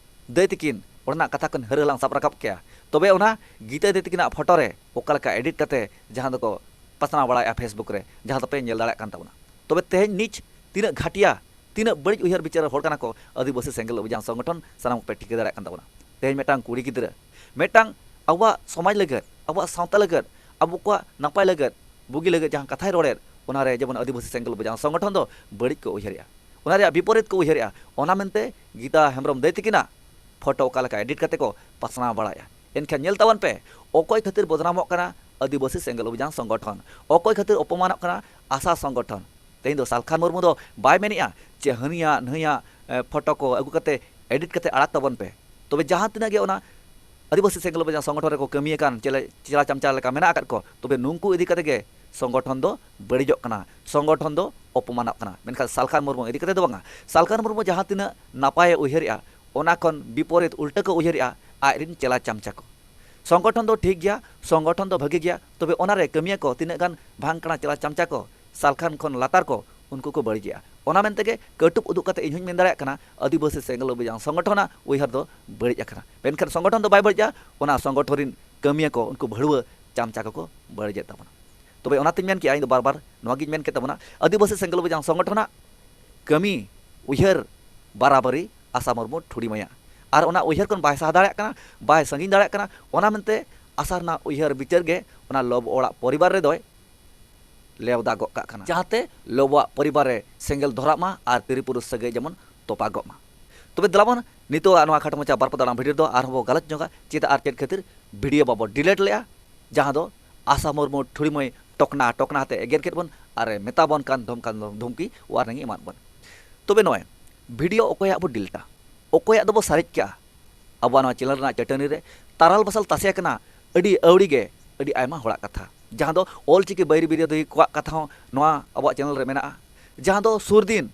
ᱫᱟᱹᱭ ᱛᱤᱠᱤᱱ ᱚᱸᱰᱮᱱᱟᱜ ᱠᱟᱛᱷᱟ ᱠᱷᱚᱱ ᱦᱟᱹᱨᱟᱹ ᱞᱟᱝ ᱥᱟᱵ ᱨᱟᱠᱟᱵ ᱠᱮᱭᱟ᱾ ᱛᱚᱵᱮ ᱚᱱᱟ ᱜᱤᱛᱟ ᱫᱟᱹᱭ ᱛᱤᱠᱤᱱᱟᱜ ᱯᱷᱳᱴᱳ ᱨᱮ ᱚᱠᱟ ᱞᱮᱠᱟ ᱮᱰᱤᱴ ᱠᱟᱛᱮ ᱡᱟᱦᱟᱸ ᱫᱚᱠᱚ ᱯᱟᱥᱱᱟᱣ ᱵᱟᱲᱟᱭᱮᱫᱼᱟ ᱯᱷᱮᱥᱵᱩᱠ ᱨᱮ, ᱡᱟᱦᱟᱸ ᱫᱚᱯᱮ ᱧᱮᱞ ᱫᱟᱲᱮᱭᱟᱜ ᱠᱟᱱ ᱛᱟᱵᱚᱱᱟ᱾ ᱛᱚᱵᱮ ᱛᱮᱦᱮᱧ ᱱᱤᱡ ᱛᱤᱱᱟᱹᱜ ᱜᱷᱟᱹᱴᱤᱭᱟ, ᱛᱤᱱᱟᱹᱜ ᱵᱟᱹᱲᱤᱡ ᱩᱭᱦᱟᱹᱨ ᱵᱤᱪᱟᱹᱨ ᱦᱚᱲ ᱠᱟᱱᱟ ᱠᱚ ᱟᱹᱫᱤᱵᱟᱹᱥᱤ ᱥᱮᱸᱜᱮᱞ ᱚᱵᱷᱤᱡᱟᱱ ᱥᱚᱝᱜᱚᱴᱷᱚᱱ, ᱥᱟᱱᱟᱢ ᱠᱚᱯᱮ ᱴᱷᱤᱠᱟᱹ ᱫᱟᱲᱮᱭᱟᱜ ᱠᱟᱱ ᱛᱟᱵᱚᱱᱟ᱾ ᱛᱮᱦᱮᱧ ᱢᱤᱫᱴᱟᱝ ᱠᱩᱲᱤ ᱜᱤᱫᱽᱨᱟᱹ, ᱢᱤᱫᱴᱟᱝ ᱟᱵᱚᱣᱟᱜ ᱥᱚᱢᱟᱡᱽ ᱞᱟᱹᱜᱤᱫ, ᱟᱵᱚᱣᱟᱜ ᱥᱟᱶᱛᱟ ᱞᱟᱹᱜᱤᱫ, ᱟᱵᱚ ᱠᱚᱣᱟᱜ ᱱᱟᱯᱟᱭ ᱞᱟᱹᱜᱤᱫ, ᱵᱩᱜᱤ ᱞᱟᱹᱜᱤᱫ ᱡᱟᱦᱟᱸ ᱠᱟᱛᱷᱟᱭ ᱨᱚᱲᱮᱫ, ᱚᱱᱟᱨᱮ ᱡᱮᱢᱚᱱ ᱟᱹᱫᱤᱵᱟᱹᱥᱤ ᱥᱮᱸᱜᱮᱞ ᱚᱵᱷᱤᱡᱟᱱ ᱥᱚᱝᱜᱚᱴᱷᱚᱱ ᱫᱚ ᱵᱟᱹᱲᱤᱡ ᱠᱚ ᱩᱭᱦᱟᱹᱨᱮᱜᱼᱟ, ᱚᱱᱟ ᱨᱮᱭᱟᱜ ᱵᱤᱯᱚᱨᱤᱛ ᱠᱚ ᱩᱭᱦᱟᱹᱨᱮᱜᱼᱟ᱾ ᱚᱱᱟ ᱢᱮᱱᱛᱮ ᱜᱤᱛᱟ ᱦᱮᱢᱵᱨᱚᱢ ᱫᱟᱹᱭ ᱛᱤᱠᱤᱱᱟᱜ ᱯᱷᱳᱴᱳ ᱚᱠᱟ ᱞᱮᱠᱟ ᱮᱰᱤᱴ ᱠᱟᱛᱮ ᱠᱚ ᱯᱟᱥᱱᱟᱣ ᱵᱟᱲᱟᱭᱮᱜᱼᱟ᱾ ᱮᱱᱠᱷᱟᱱ ᱧᱮᱞ ᱛᱟᱵᱚᱱ ᱯᱮ, ᱚᱠᱚᱭ ᱠᱷᱟᱹᱛᱤᱨ ᱵᱚᱫᱱᱟᱢᱚᱜ ᱠᱟᱱᱟ ᱟᱹᱫᱤᱵᱟᱹᱥᱤ ᱥᱮᱸᱜᱮᱞ ᱚᱵᱷᱤᱡᱟᱱ ᱥᱚᱝᱜᱚᱴᱷᱚᱱ, ᱚᱠᱚᱭ ᱠᱷᱟᱹᱛᱤᱨ ᱚᱯᱚᱢᱟᱱᱚᱜ ᱠᱟᱱᱟ ᱟᱥᱟ ᱥᱚᱝᱜᱚᱴᱷᱚᱱ᱾ ᱛᱮᱦᱮᱧ ᱫᱚ ᱥᱟᱞᱠᱷᱟᱱ ᱢᱩᱨᱢᱩ ᱫᱚ ᱵᱟᱭ ᱢᱮᱱᱮᱜᱼᱟ ᱡᱮ ᱦᱟᱹᱱᱤᱭᱟᱜ ᱱᱟᱹᱭᱟᱜ, ᱮ, ᱯᱷᱳᱴᱳ ᱠᱚ ᱟᱹᱜᱩ ᱠᱟᱛᱮ ᱮᱰᱤᱴ ᱠᱟᱛᱮ ᱟᱲᱟᱜ ᱛᱟᱵᱚᱱ ᱯᱮ᱾ ᱛᱚᱵᱮ ᱡᱟᱦᱟᱸ ᱛᱤᱱᱟᱹᱜ ᱜᱮ ᱚᱱᱟ ᱟᱹᱫᱤᱵᱟᱹᱥᱤ ᱥᱮᱸᱜᱮᱞ ᱚᱵᱷᱤᱡᱟᱱ ᱥᱚᱝᱜᱚᱴᱷᱚᱱ ᱨᱮᱠᱚ ᱠᱟᱹᱢᱤᱭᱟᱠᱟᱱ ᱪᱮᱞᱮ-, ᱪᱮᱞᱟ ᱪᱟᱢᱪᱟ ᱞᱮᱠᱟ ᱢᱮᱱᱟᱜ ᱟᱠᱟᱫ ᱠᱚ, ᱛᱚᱵᱮ ᱱᱩᱝᱠᱩ ᱤᱫᱤ ᱠᱟᱛᱮ ᱜᱮ ᱥᱚᱝᱜᱚᱴᱷᱚᱱ ᱫᱚ ᱵᱟᱹᱲᱤᱡᱚᱜ ᱠᱟᱱᱟ, ᱥᱚᱝᱜᱚᱴᱷᱚᱱ ᱫᱚ ᱚᱯᱚᱢᱟᱱᱚᱜ ᱠᱟᱱᱟ᱾ ᱢᱮᱱᱠᱷᱟᱱ ᱥᱟᱞᱠᱷᱟᱱ ᱢᱩᱨᱢᱩ ᱤᱫᱤ ᱠᱟᱛᱮ ᱫᱚ ᱵᱟᱝᱟ᱾ ᱥᱟᱞᱠᱷᱟᱱ ᱢᱩᱨᱢᱩ ᱡᱟᱦᱟᱸ ᱛᱤᱱᱟᱹᱜ ᱱᱟᱯᱟᱭᱮ ᱩᱭᱦᱟᱹᱨᱮᱜᱼᱟ, ᱚᱱᱟ ᱠᱷᱚᱱ ᱵᱤᱯᱚᱨᱤᱛ ᱩᱞᱴᱟᱹ ᱠᱚ ᱩᱭᱦᱟᱹᱨᱮᱜᱼᱟ ᱟᱡ ᱨᱤᱱ ᱪᱮᱞᱟ ᱪᱟᱢᱪᱟ ᱠᱚ᱾ ᱥᱚᱝᱜᱚᱴᱷᱚᱱ ᱫᱚ ᱴᱷᱤᱠ ᱜᱮᱭᱟ, ᱥᱚᱝᱜᱚᱴᱷᱚᱱ ᱫᱚ ᱵᱷᱟᱹᱜᱤ ᱜᱮᱭᱟ, ᱛᱚᱵᱮ ᱚᱱᱟᱨᱮ ᱠᱟᱹᱢᱤᱭᱟᱹ ᱠᱚ ᱛᱤᱱᱟᱹᱜ ᱜᱟᱱ ᱵᱷᱟᱝ ᱠᱟᱬᱟ ᱪᱮᱞᱟ ᱪᱟᱢᱪᱟ ᱠᱚ ᱥᱟᱞᱠᱷᱟᱱ ᱠᱷᱚᱱ ᱞᱟᱛᱟᱨ ᱠᱚ, ᱩᱱᱠᱩ ᱠᱚ ᱵᱟᱹᱲᱤᱡᱮᱜᱼᱟ᱾ ᱚᱱᱟ ᱢᱮᱱᱛᱮ ᱜᱮ ᱠᱟᱹᱴᱩᱵ ᱩᱫᱩᱜ ᱠᱟᱛᱮ ᱤᱧ ᱦᱚᱸᱧ ᱢᱮᱱ ᱫᱟᱲᱮᱭᱟᱜ ᱠᱟᱱᱟ, ᱟᱹᱫᱤᱵᱟᱹᱥᱤ ᱥᱮᱸᱜᱮᱞ ᱚᱵᱷᱤᱡᱟᱱ ᱥᱚᱝᱜᱚᱴᱷᱚᱱᱟᱜ ᱩᱭᱦᱟᱹᱨ ᱫᱚ ᱵᱟᱹᱲᱤᱡ ᱟᱠᱟᱱᱟ᱾ ᱢᱮᱱᱠᱷᱟᱱ ᱥᱚᱝᱜᱚᱴᱷᱚᱱ ᱫᱚ ᱵᱟᱭ ᱵᱟᱹᱲᱤᱡᱼᱟ, ᱚᱱᱟ ᱥᱚᱝᱜᱚᱴᱷᱚᱱ ᱨᱤᱱ ᱠᱟᱹᱢᱤᱭᱟᱹ ᱠᱚ, ᱩᱱᱠᱩ ᱵᱷᱟᱹᱲᱩᱣᱟᱹ ᱪᱟᱢᱪᱟ ᱠᱚᱠᱚ ᱵᱟᱹᱲᱤᱡᱮᱫ ᱛᱟᱵᱚᱱᱟ᱾ ᱛᱚᱵᱮ ᱚᱱᱟᱛᱤᱧ ᱢᱮᱱ ᱠᱮᱜᱼᱟ, ᱤᱧ ᱫᱚ ᱵᱟᱨ ᱵᱟᱨ ᱱᱚᱣᱟ ᱜᱤᱧ ᱢᱮᱱ ᱠᱮᱫ ᱛᱟᱵᱚᱱᱟ, ᱟᱹᱫᱤᱵᱟᱹᱥᱤ ᱥᱮᱸᱜᱮᱞ ᱚᱵᱷᱤᱡᱟᱱ ᱥᱚᱝᱜᱚᱴᱷᱚᱱᱟᱜ ᱠᱟᱹᱢᱤ, ᱩᱭᱦᱟᱹᱨ ᱵᱟᱨᱟᱵᱟᱨᱤ ᱟᱥᱟ ᱢᱩᱨᱢᱩ ᱴᱷᱩᱲᱤ ᱢᱟᱹᱭᱟ᱾ ᱟᱨ ᱚᱱᱟ ᱩᱭᱦᱟᱹᱨ ᱠᱷᱚᱱ ᱵᱟᱭ ᱥᱟᱦᱟ ᱫᱟᱲᱮᱭᱟᱜ ᱠᱟᱱᱟ, ᱵᱟᱭ ᱥᱟᱺᱜᱤᱧ ᱫᱟᱲᱮᱭᱟᱜ ᱠᱟᱱᱟ᱾ ᱚᱱᱟ ᱢᱮᱱᱛᱮ ᱟᱥᱟ ᱨᱮᱱᱟᱜ ᱩᱭᱦᱟᱹᱨ ᱵᱤᱪᱟᱹᱨ ᱜᱮ ᱚᱱᱟ ᱞᱚᱵ ᱚᱲᱟᱜ ᱯᱚᱨᱤᱵᱟᱨ ᱨᱮᱫᱚᱭ ᱞᱮᱣᱫᱟ ᱜᱚᱜ ᱠᱟᱜ ᱠᱟᱱᱟ, ᱡᱟᱦᱟᱸᱛᱮ ᱞᱚᱵᱚᱣᱟᱜ ᱯᱚᱨᱤᱵᱟᱨ ᱨᱮ ᱥᱮᱸᱜᱮᱞ ᱫᱷᱚᱨᱟᱜ ᱢᱟ ᱟᱨ ᱛᱤᱨᱤ ᱯᱩᱨᱩᱥ ᱥᱟᱹᱜᱟᱹᱭ ᱡᱮᱢᱚᱱ ᱛᱚᱯᱟᱜᱚᱜ ᱢᱟ᱾ ᱛᱚᱵᱮ ᱫᱮᱞᱟ ᱵᱚᱱ, ᱱᱤᱛᱚᱜ ᱱᱚᱣᱟ ᱠᱷᱟᱴᱚ ᱢᱟᱪᱷᱟ ᱵᱟᱨ ᱯᱚᱫ ᱟᱲᱟᱝ ᱵᱷᱤᱰᱤᱭᱳ ᱫᱚ ᱟᱨᱦᱚᱸ ᱵᱚ ᱜᱟᱞᱚᱪ ᱧᱚᱜᱟ, ᱪᱮᱫᱟᱜ ᱟᱨ ᱪᱮᱫ ᱠᱷᱟᱹᱛᱤᱨ ᱵᱷᱤᱰᱤᱭᱳ ᱵᱟᱵᱚ ᱰᱤᱞᱮᱴ ᱞᱮᱜᱼᱟ, ᱡᱟᱦᱟᱸ ᱫᱚ ᱟᱥᱟ ᱢᱩᱨᱢᱩ ᱴᱷᱩᱲᱤ ᱢᱟᱹᱭ ᱴᱚᱠᱱᱟ ᱴᱚᱠᱱᱟ ᱟᱛᱮ ᱮᱜᱮᱨ ᱠᱮᱫ ᱵᱚᱱ ᱟᱨ ᱮ ᱢᱮᱛᱟ ᱵᱚᱱ ᱠᱟᱱ ᱫᱷᱚᱢᱠᱟᱱ ᱫᱷᱚᱢᱠᱤ ᱣᱟᱨᱱᱤᱝ ᱮ ᱮᱢᱟᱫ ᱵᱚᱱ᱾ ᱛᱚᱵᱮ ᱱᱚᱜᱼᱚᱭ ᱵᱷᱤᱰᱤᱭᱳ ᱚᱠᱚᱭᱟᱜ ᱵᱚ ᱰᱤᱞᱮᱴᱟ, ᱚᱠᱚᱭᱟᱜ ᱫᱚᱵᱚ ᱥᱟᱨᱮᱡ ᱠᱟᱜᱼᱟ? ᱟᱵᱚᱣᱟᱜ ᱱᱚᱣᱟ ᱪᱮᱱᱮᱞ ᱨᱮᱱᱟᱜ ᱪᱟᱹᱴᱟᱹᱱᱤ ᱨᱮ ᱛᱟᱨᱟᱞ ᱵᱟᱥᱟᱞ ᱛᱟᱥᱮ ᱟᱠᱟᱱᱟ ᱟᱹᱰᱤ ᱟᱹᱣᱲᱤ ᱜᱮ ᱟᱹᱰᱤ ᱟᱭᱢᱟ ᱦᱚᱲᱟᱜ ᱠᱟᱛᱷᱟ, ᱡᱟᱦᱟᱸ ᱫᱚ ᱚᱞᱪᱤᱠᱤ ᱵᱟᱹᱭᱨᱤ ᱵᱤᱨᱳᱫᱷᱤ ᱠᱚᱣᱟᱜ ᱠᱟᱛᱷᱟ ᱦᱚᱸ ᱱᱚᱣᱟ ᱟᱵᱚᱣᱟᱜ ᱪᱮᱱᱮᱞ ᱨᱮ ᱢᱮᱱᱟᱜᱼᱟ, ᱡᱟᱦᱟᱸ ᱫᱚ ᱥᱩᱨ ᱫᱤᱱ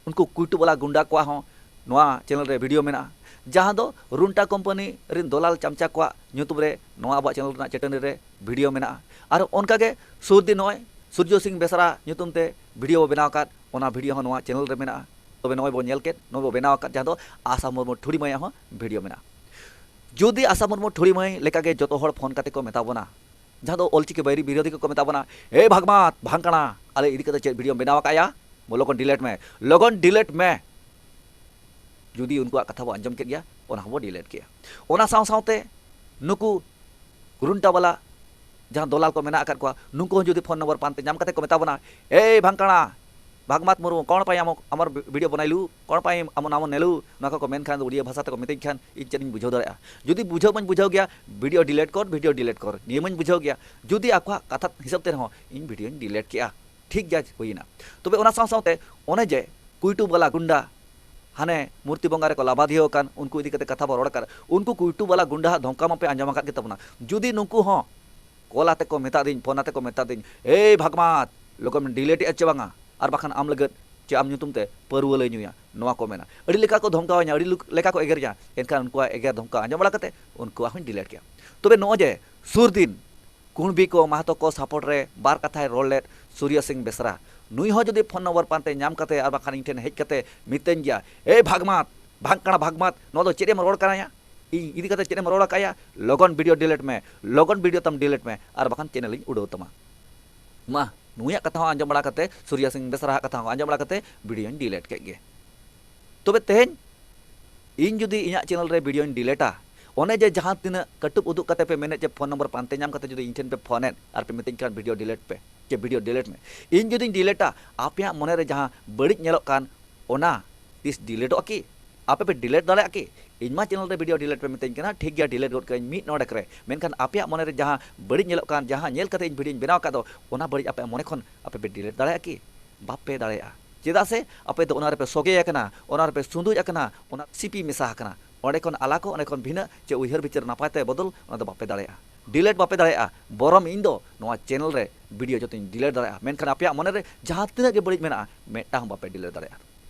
ᱩᱱᱠᱩ ᱠᱩᱭᱴᱩ ᱵᱟᱞᱟ ᱜᱩᱱᱰᱟ ᱠᱚᱣᱟᱜ ᱦᱚᱸ ᱱᱚᱣᱟ ᱪᱮᱱᱮᱞ ᱨᱮ ᱵᱷᱤᱰᱤᱭᱳ ᱢᱮᱱᱟᱜᱼᱟ, ᱡᱟᱦᱟᱸ ᱫᱚ ᱨᱩᱱᱴᱟ ᱠᱳᱢᱯᱟᱱᱤ ᱨᱮᱱ ᱫᱚᱞᱟᱞ ᱪᱟᱢᱪᱟ ᱠᱚᱣᱟᱜ ᱧᱩᱛᱩᱢ ᱨᱮ ᱱᱚᱣᱟ ᱟᱵᱚᱣᱟᱜ ᱪᱮᱱᱮᱞ ᱨᱮᱱᱟᱜ ᱪᱟᱹᱴᱟᱹᱱᱤ ᱨᱮ ᱵᱷᱤᱰᱤᱭᱳ ᱢᱮᱱᱟᱜᱼᱟ᱾ ᱟᱨ ᱚᱱᱠᱟᱜᱮ ᱥᱩᱨ ᱫᱤᱱ ᱱᱚᱜᱼᱚᱭ ᱥᱩᱨᱡᱚ ᱥᱤᱝ ᱵᱮᱥᱨᱟ ᱧᱩᱛᱩᱢ ᱛᱮ ᱵᱷᱤᱰᱤᱭᱳ ᱵᱚ ᱵᱮᱱᱟᱣ ᱟᱠᱟᱫ, ᱚᱱᱟ ᱵᱷᱤᱰᱤᱭᱳ ᱦᱚᱸ ᱱᱚᱣᱟ ᱪᱮᱱᱮᱞ ᱨᱮ ᱢᱮᱱᱟᱜᱼᱟ᱾ ᱛᱚᱵᱮ ᱱᱚᱜᱼᱚᱭ ᱵᱚ ᱧᱮᱞ ᱠᱮᱫ, ᱱᱚᱜᱼᱚᱭ ᱵᱚ ᱵᱮᱱᱟᱣ ᱟᱠᱟᱫ, ᱡᱟᱦᱟᱸ ᱫᱚ ᱟᱥᱟ ᱢᱩᱨᱢᱩ ᱴᱷᱩᱲᱤ ᱢᱟᱹᱭᱟᱜ ᱦᱚᱸ ᱵᱷᱤᱰᱤᱭᱳ ᱢᱮᱱᱟᱜᱼᱟ᱾ ᱡᱩᱫᱤ ᱟᱥᱟ ᱢᱩᱨᱢᱩ ᱴᱷᱩᱲᱤ ᱢᱟᱹᱭ ᱞᱮᱠᱟᱜᱮ ᱡᱚᱛᱚ ᱦᱚᱲ ᱯᱷᱳᱱ ᱠᱟᱛᱮ ᱠᱚ ᱢᱮᱛᱟ ᱵᱚᱱᱟ, ᱡᱟᱦᱟᱸ ᱫᱚ ᱚᱞᱪᱤᱠᱤ ᱵᱟᱹᱭᱨᱤ ᱵᱤᱨᱳᱫᱷᱤ ᱠᱚᱠᱚ ᱢᱮᱛᱟ ᱵᱚᱱᱟ, "ᱮ ᱵᱷᱟᱜᱽᱢᱟᱛ, ᱵᱷᱟᱝᱠᱟᱲᱟ, ᱟᱞᱮ ᱤᱫᱤ ᱠᱟᱛᱮ ᱪᱮᱫ ᱵᱷᱤᱰᱤᱭᱳᱢ ᱵᱮᱱᱟᱣ ᱟᱠᱟᱫᱼᱟ? ᱞᱚᱜᱚᱱ ᱰᱤᱞᱮᱴ ᱢᱮ, ᱞᱚᱜᱚᱱ ᱰᱤᱞᱮᱴ ᱢᱮ᱾" ᱡᱩᱫᱤ ᱩᱱᱠᱩᱣᱟᱜ ᱠᱟᱛᱷᱟ ᱵᱚ ᱟᱸᱡᱚᱢ ᱠᱮᱫ ᱜᱮᱭᱟ, ᱚᱱᱟ ᱦᱚᱸᱵᱚ ᱰᱤᱞᱮᱴ ᱠᱮᱜᱼᱟ᱾ ᱚᱱᱟ ᱥᱟᱶ ᱥᱟᱶᱛᱮ ᱱᱩᱠᱩ ᱜᱩᱨᱩᱱᱴᱟ ᱵᱟᱞᱟ ᱡᱟᱦᱟᱸ ᱫᱚᱞᱟᱞ ᱠᱚ ᱢᱮᱱᱟᱜ ᱟᱠᱟᱫ ᱠᱚᱣᱟ, ᱱᱩᱠᱩ ᱦᱚᱸ ᱡᱩᱫᱤ ᱯᱷᱳᱱ ᱱᱚᱢᱵᱚᱨ ᱯᱟᱱᱛᱮ ᱧᱟᱢ ᱠᱟᱛᱮ ᱠᱚ ᱢᱮᱛᱟ ᱵᱚᱱᱟ, "ᱮᱭ ᱵᱷᱟᱝᱠᱟᱲᱟ, ᱵᱷᱟᱜᱽᱢᱟᱛ ᱢᱩᱨᱢᱩ, ᱠᱚᱬ ᱯᱟᱭ ᱟᱢ ᱟᱢᱟᱨ ᱵᱷᱤᱰᱤᱭᱳ ᱵᱚᱱᱟᱭᱞᱩ, ᱠᱚᱬ ᱯᱟᱭ ᱟᱢ ᱱᱟᱢ ᱱᱮᱞᱩ", ᱱᱚᱣᱟ ᱠᱚᱠᱚ ᱢᱮᱱᱠᱷᱟᱱ ᱫᱚ ᱩᱲᱤᱭᱟ ᱵᱷᱟᱥᱟ ᱛᱮᱠᱚ ᱢᱮᱛᱟᱹᱧ ᱠᱷᱟᱱ ᱤᱧ ᱪᱮᱫ ᱤᱧ ᱵᱩᱡᱷᱟᱹᱣ ᱫᱟᱲᱮᱭᱟᱜᱼᱟ? ᱡᱩᱫᱤ ᱵᱩᱡᱷᱟᱹᱣ ᱢᱟᱧ ᱵᱩᱡᱷᱟᱹᱣ ᱜᱮᱭᱟ, "ᱵᱷᱤᱰᱤᱭᱳ ᱰᱤᱞᱮᱴ ᱠᱚᱨ, ᱵᱷᱤᱰᱤᱭᱳ ᱰᱤᱞᱮᱴ ᱠᱚᱨ", ᱱᱤᱭᱟᱹ ᱢᱟᱧ ᱵᱩᱡᱷᱟᱹᱣ ᱜᱮᱭᱟ᱾ ᱡᱩᱫᱤ ᱟᱠᱚᱣᱟᱜ ᱠᱟᱛᱷᱟ ᱦᱤᱥᱟᱹᱵ ᱛᱮ ᱨᱮᱦᱚᱸ ᱤᱧ ᱵᱷᱤᱰᱤᱭᱳᱧ ᱰᱤᱞᱮᱴ ᱠᱮᱜᱼᱟ, ᱴᱷᱤᱠ ᱜᱮᱭᱟ, ᱦᱩᱭᱮᱱᱟ᱾ ᱛᱚᱵᱮ ᱚᱱᱟ ᱥᱟᱶ ᱥᱟᱶᱛᱮ ᱚᱱᱮ ᱡᱮ ᱠᱩᱭᱴᱩ ᱵᱟᱞᱟ ᱜᱩᱱᱰᱟ ᱦᱟᱱᱮ ᱢᱩᱨᱛᱤ ᱵᱚᱸᱜᱟ ᱨᱮᱠᱚ ᱞᱟᱵᱟᱫᱷᱤᱭᱟᱹ ᱟᱠᱟᱱ, ᱩᱱᱠᱩ ᱤᱫᱤ ᱠᱟᱛᱮ ᱠᱟᱛᱷᱟ ᱵᱚ ᱨᱚᱲ ᱟᱠᱟᱫ, ᱩᱱᱠᱩ ᱠᱩᱭᱴᱩ ᱵᱟᱞᱟ ᱜᱩᱱᱰᱟ ᱦᱟᱜ ᱫᱷᱚᱢᱠᱟ ᱢᱟᱯᱮ ᱟᱸᱡᱚᱢ ᱟᱠᱟᱫ ᱜᱮ ᱛᱟᱵᱚᱱᱟ᱾ ᱡᱩᱫᱤ ᱱᱩᱠᱩ ᱦᱚᱸ ᱠᱚᱞ ᱟᱛᱮ ᱠᱚ ᱢᱮᱛᱟ ᱫᱤᱧ, ᱯᱷᱳᱱ ᱟᱛᱮ ᱠᱚ ᱢᱮᱛᱟ ᱫᱤᱧ, "ᱮᱭ ᱵᱷᱟᱜᱽᱢᱟᱛ, ᱞᱚᱜᱚᱱ ᱰᱤᱞᱮᱴ ᱮᱫᱼᱟ ᱪᱮ ᱵᱟᱝᱟ, ᱟᱨ ᱵᱟᱠᱷᱟᱱ ᱟᱢ ᱞᱟᱹᱜᱤᱫ ᱪᱮ ᱟᱢ ᱧᱩᱛᱩᱢ ᱛᱮ ᱯᱟᱹᱨᱣᱟᱹ ᱞᱮ ᱧᱩᱭᱟ", ᱱᱚᱣᱟ ᱠᱚ ᱢᱮᱱᱟ᱾ ᱟᱹᱰᱤ ᱞᱮᱠᱟ ᱠᱚ ᱫᱷᱚᱢᱠᱟᱣᱤᱧᱟ, ᱟᱹᱰᱤ ᱞᱩᱠ-, ᱞᱮᱠᱟ ᱠᱚ ᱮᱜᱮᱨᱤᱧᱟ᱾ ᱮᱱᱠᱷᱟᱱ ᱩᱱᱠᱩᱣᱟᱜ ᱮᱜᱮᱨ ᱫᱷᱚᱢᱠᱟᱣ ᱟᱸᱡᱚᱢ ᱵᱟᱲᱟ ᱠᱟᱛᱮ ᱩᱱᱠᱩᱣᱟᱜ ᱦᱚᱸᱧ ᱰᱤᱞᱮᱴ ᱠᱮᱜᱼᱟ᱾ ᱛᱚᱵᱮ ᱱᱚᱜᱼᱚᱭ ᱡᱮ ᱥᱩᱨ ᱫᱤᱱ ᱠᱩᱬᱵᱤ ᱠᱚ ᱢᱟᱦᱟᱛᱚ ᱠᱚ ᱥᱟᱯᱳᱨᱴ ᱨᱮ ᱵᱟᱨ ᱠᱟᱛᱷᱟᱭ ᱨᱚᱲ ᱞᱮᱫ ᱥᱩᱨᱭᱚ ᱥᱤᱝ ᱵᱮᱥᱨᱟ, ᱱᱩᱭ ᱦᱚᱸ ᱡᱩᱫᱤ ᱯᱷᱳᱱ ᱱᱚᱢᱵᱚᱨ ᱯᱟᱱᱛᱮ ᱧᱟᱢ ᱠᱟᱛᱮ ᱟᱨ ᱵᱟᱠᱷᱟᱱ ᱤᱧ ᱴᱷᱮᱱ ᱦᱮᱡ ᱠᱟᱛᱮ ᱢᱤᱛᱟᱹᱧ ᱜᱮᱭᱟ, "ᱮᱭ ᱵᱷᱟᱜᱽᱢᱟᱛ, ᱵᱷᱟᱝᱠᱟᱲᱟ ᱵᱷᱟᱜᱽᱢᱟᱛ, ᱱᱚᱣᱟ ᱫᱚ ᱪᱮᱫ ᱮᱢ ᱨᱚᱲ ᱠᱟᱱᱟᱭᱟ? ᱤᱧ ᱤᱫᱤ ᱠᱟᱛᱮ ᱪᱮᱫ ᱮᱢ ᱨᱚᱲ ᱟᱠᱟᱫᱼᱟ? ᱞᱚᱜᱚᱱ ᱵᱷᱤᱰᱤᱭᱳ ᱰᱤᱞᱮᱴ ᱢᱮ, ᱞᱚᱜᱚᱱ ᱵᱷᱤᱰᱤᱭᱳ ᱛᱟᱢ ᱰᱤᱞᱮᱴ ᱢᱮ, ᱟᱨ ᱵᱟᱠᱷᱟᱱ ᱪᱮᱱᱮᱞ ᱤᱧ ᱩᱰᱟᱹᱣ ᱛᱟᱢᱟ᱾" ᱢᱟ, ᱱᱩᱭᱟᱜ ᱠᱟᱛᱷᱟ ᱦᱚᱸ ᱟᱸᱡᱚᱢ ᱵᱟᱲᱟ ᱠᱟᱛᱮ, ᱥᱩᱨᱭᱟ ᱥᱤᱝ ᱵᱮᱥᱨᱟ ᱟᱜ ᱠᱟᱛᱷᱟ ᱦᱚᱸ ᱟᱸᱡᱚᱢ ᱵᱟᱲᱟ ᱠᱟᱛᱮ ᱵᱷᱤᱰᱤᱭᱳᱧ ᱰᱤᱞᱮᱴ ᱠᱮᱫ ᱜᱮ᱾ ᱛᱚᱵᱮ ᱛᱮᱦᱮᱧ ᱤᱧ ᱡᱩᱫᱤ ᱤᱧᱟᱹᱜ ᱪᱮᱱᱮᱞ ᱨᱮ ᱵᱷᱤᱰᱤᱭᱳᱧ ᱰᱤᱞᱮᱴᱟ, ᱚᱱᱮ ᱡᱮ ᱡᱟᱦᱟᱸ ᱛᱤᱱᱟᱹᱜ ᱠᱟᱹᱴᱩᱵ ᱩᱫᱩᱜ ᱠᱟᱛᱮ ᱯᱮ ᱢᱮᱱᱮᱫ ᱡᱮ ᱯᱷᱳᱱ ᱱᱚᱢᱵᱚᱨ ᱯᱟᱱᱛᱮ ᱧᱟᱢ ᱠᱟᱛᱮ ᱡᱩᱫᱤ ᱤᱧ ᱴᱷᱮᱱ ᱯᱮ ᱯᱷᱳᱱᱮᱫ ᱟᱨ ᱯᱮ ᱢᱤᱛᱟᱹᱧ ᱠᱷᱟᱱ ᱵᱷᱤᱰᱤᱭᱳ ᱰᱤᱞᱮᱴ ᱯᱮ, ᱪᱮ ᱵᱷᱤᱰᱤᱭᱳ ᱰᱤᱞᱮᱴ ᱢᱮ, ᱤᱧ ᱡᱩᱫᱤᱧ ᱰᱤᱞᱮᱴᱟ, ᱟᱯᱮᱭᱟᱜ ᱢᱚᱱᱮ ᱨᱮ ᱡᱟᱦᱟᱸ ᱵᱟᱹᱲᱤᱡ ᱧᱮᱞᱚᱜ ᱠᱟᱱ, ᱚᱱᱟ ᱛᱤᱥ ᱰᱤᱞᱮᱴᱚᱜᱼᱟ ᱠᱤ? ᱟᱯᱮ ᱯᱮ ᱰᱤᱞᱮᱴ ᱫᱟᱲᱮᱭᱟᱜᱼᱟ ᱠᱤ? ᱤᱧ ᱢᱟ ᱪᱮᱱᱮᱞ ᱨᱮ ᱵᱷᱤᱰᱤᱭᱳ ᱰᱤᱞᱮᱴ ᱯᱮ ᱢᱤᱛᱟᱹᱧ ᱠᱟᱱᱟ, ᱴᱷᱤᱠ ᱜᱮᱭᱟ, ᱰᱤᱞᱮᱴ ᱜᱚᱫ ᱠᱟᱜᱼᱟᱹᱧ ᱢᱤᱫ ᱱᱚᱰᱮᱠ ᱨᱮ, ᱢᱮᱱᱠᱷᱟᱱ ᱟᱯᱮᱭᱟᱜ ᱢᱚᱱᱮ ᱨᱮ ᱡᱟᱦᱟᱸ ᱵᱟᱹᱲᱤᱡ ᱧᱮᱞᱚᱜ ᱠᱟᱱ, ᱡᱟᱦᱟᱸ ᱧᱮᱞ ᱠᱟᱛᱮ ᱤᱧ ᱵᱷᱤᱰᱤᱭᱳᱧ ᱵᱮᱱᱟᱣ ᱟᱠᱟᱫ ᱫᱚ, ᱚᱱᱟ ᱵᱟᱹᱲᱤᱡ ᱟᱯᱮᱭᱟᱜ ᱢᱚᱱᱮ ᱠᱷᱚᱱ ᱟᱯᱮ ᱯᱮ ᱰᱤᱞᱮᱴ ᱫᱟᱲᱮᱭᱟᱜᱼᱟ ᱠᱤ? ᱵᱟᱯᱮ ᱫᱟᱲᱮᱭᱟᱜᱼᱟ᱾ ᱪᱮᱫᱟᱜ ᱥᱮ ᱟᱯᱮ ᱫᱚ ᱚᱱᱟ ᱨᱮᱯᱮ ᱥᱚᱜᱮ ᱟᱠᱟᱱᱟ, ᱚᱱᱟ ᱨᱮᱯᱮ ᱥᱩᱸᱫᱩᱡ ᱟᱠᱟᱱᱟ, ᱚᱱᱟ ᱥᱤᱯᱤ ᱢᱮᱥᱟ ᱟᱠᱟᱱᱟ᱾ ᱚᱸᱰᱮ ᱠᱷᱚᱱ ᱟᱞᱟ ᱠᱚ, ᱚᱸᱰᱮ ᱠᱷᱚᱱ ᱵᱷᱤᱱᱟᱹ ᱪᱮ ᱩᱭᱦᱟᱹᱨ ᱵᱤᱪᱟᱹᱨ ᱱᱟᱯᱟᱭ ᱛᱮ ᱵᱚᱫᱚᱞ, ᱚᱱᱟ ᱫᱚ ᱵᱟᱯᱮ ᱫᱟᱲᱮᱭᱟᱜᱼᱟ᱾ ᱰᱤᱞᱮᱴ ᱵᱟᱯᱮ ᱫᱟᱲᱮᱭᱟᱜᱼᱟ᱾ ᱵᱚᱨᱚᱢ ᱤᱧ ᱫᱚ ᱱᱚᱣᱟ ᱪᱮᱱᱮᱞ ᱨᱮ ᱵᱷᱤᱰᱤᱭᱳ ᱡᱚᱛᱚᱧ ᱰᱤᱞᱮᱴ ᱫᱟᱲᱮᱭᱟᱜᱼᱟ, ᱢᱮᱱᱠᱷᱟᱱ ᱟᱯᱮᱭᱟᱜ ᱢᱚᱱᱮ ᱨᱮ ᱡᱟᱦᱟᱸ ᱛᱤᱱᱟᱹᱜ ᱜᱮ ᱵᱟᱹᱲᱤᱡ ᱢᱮᱱᱟᱜᱼᱟ, ᱢᱤᱫᱴᱟᱝ ᱦᱚᱸ ᱵᱟᱯᱮ ᱰᱤᱞᱮᱴ ᱫᱟᱲᱮᱭᱟᱜᱼᱟ᱾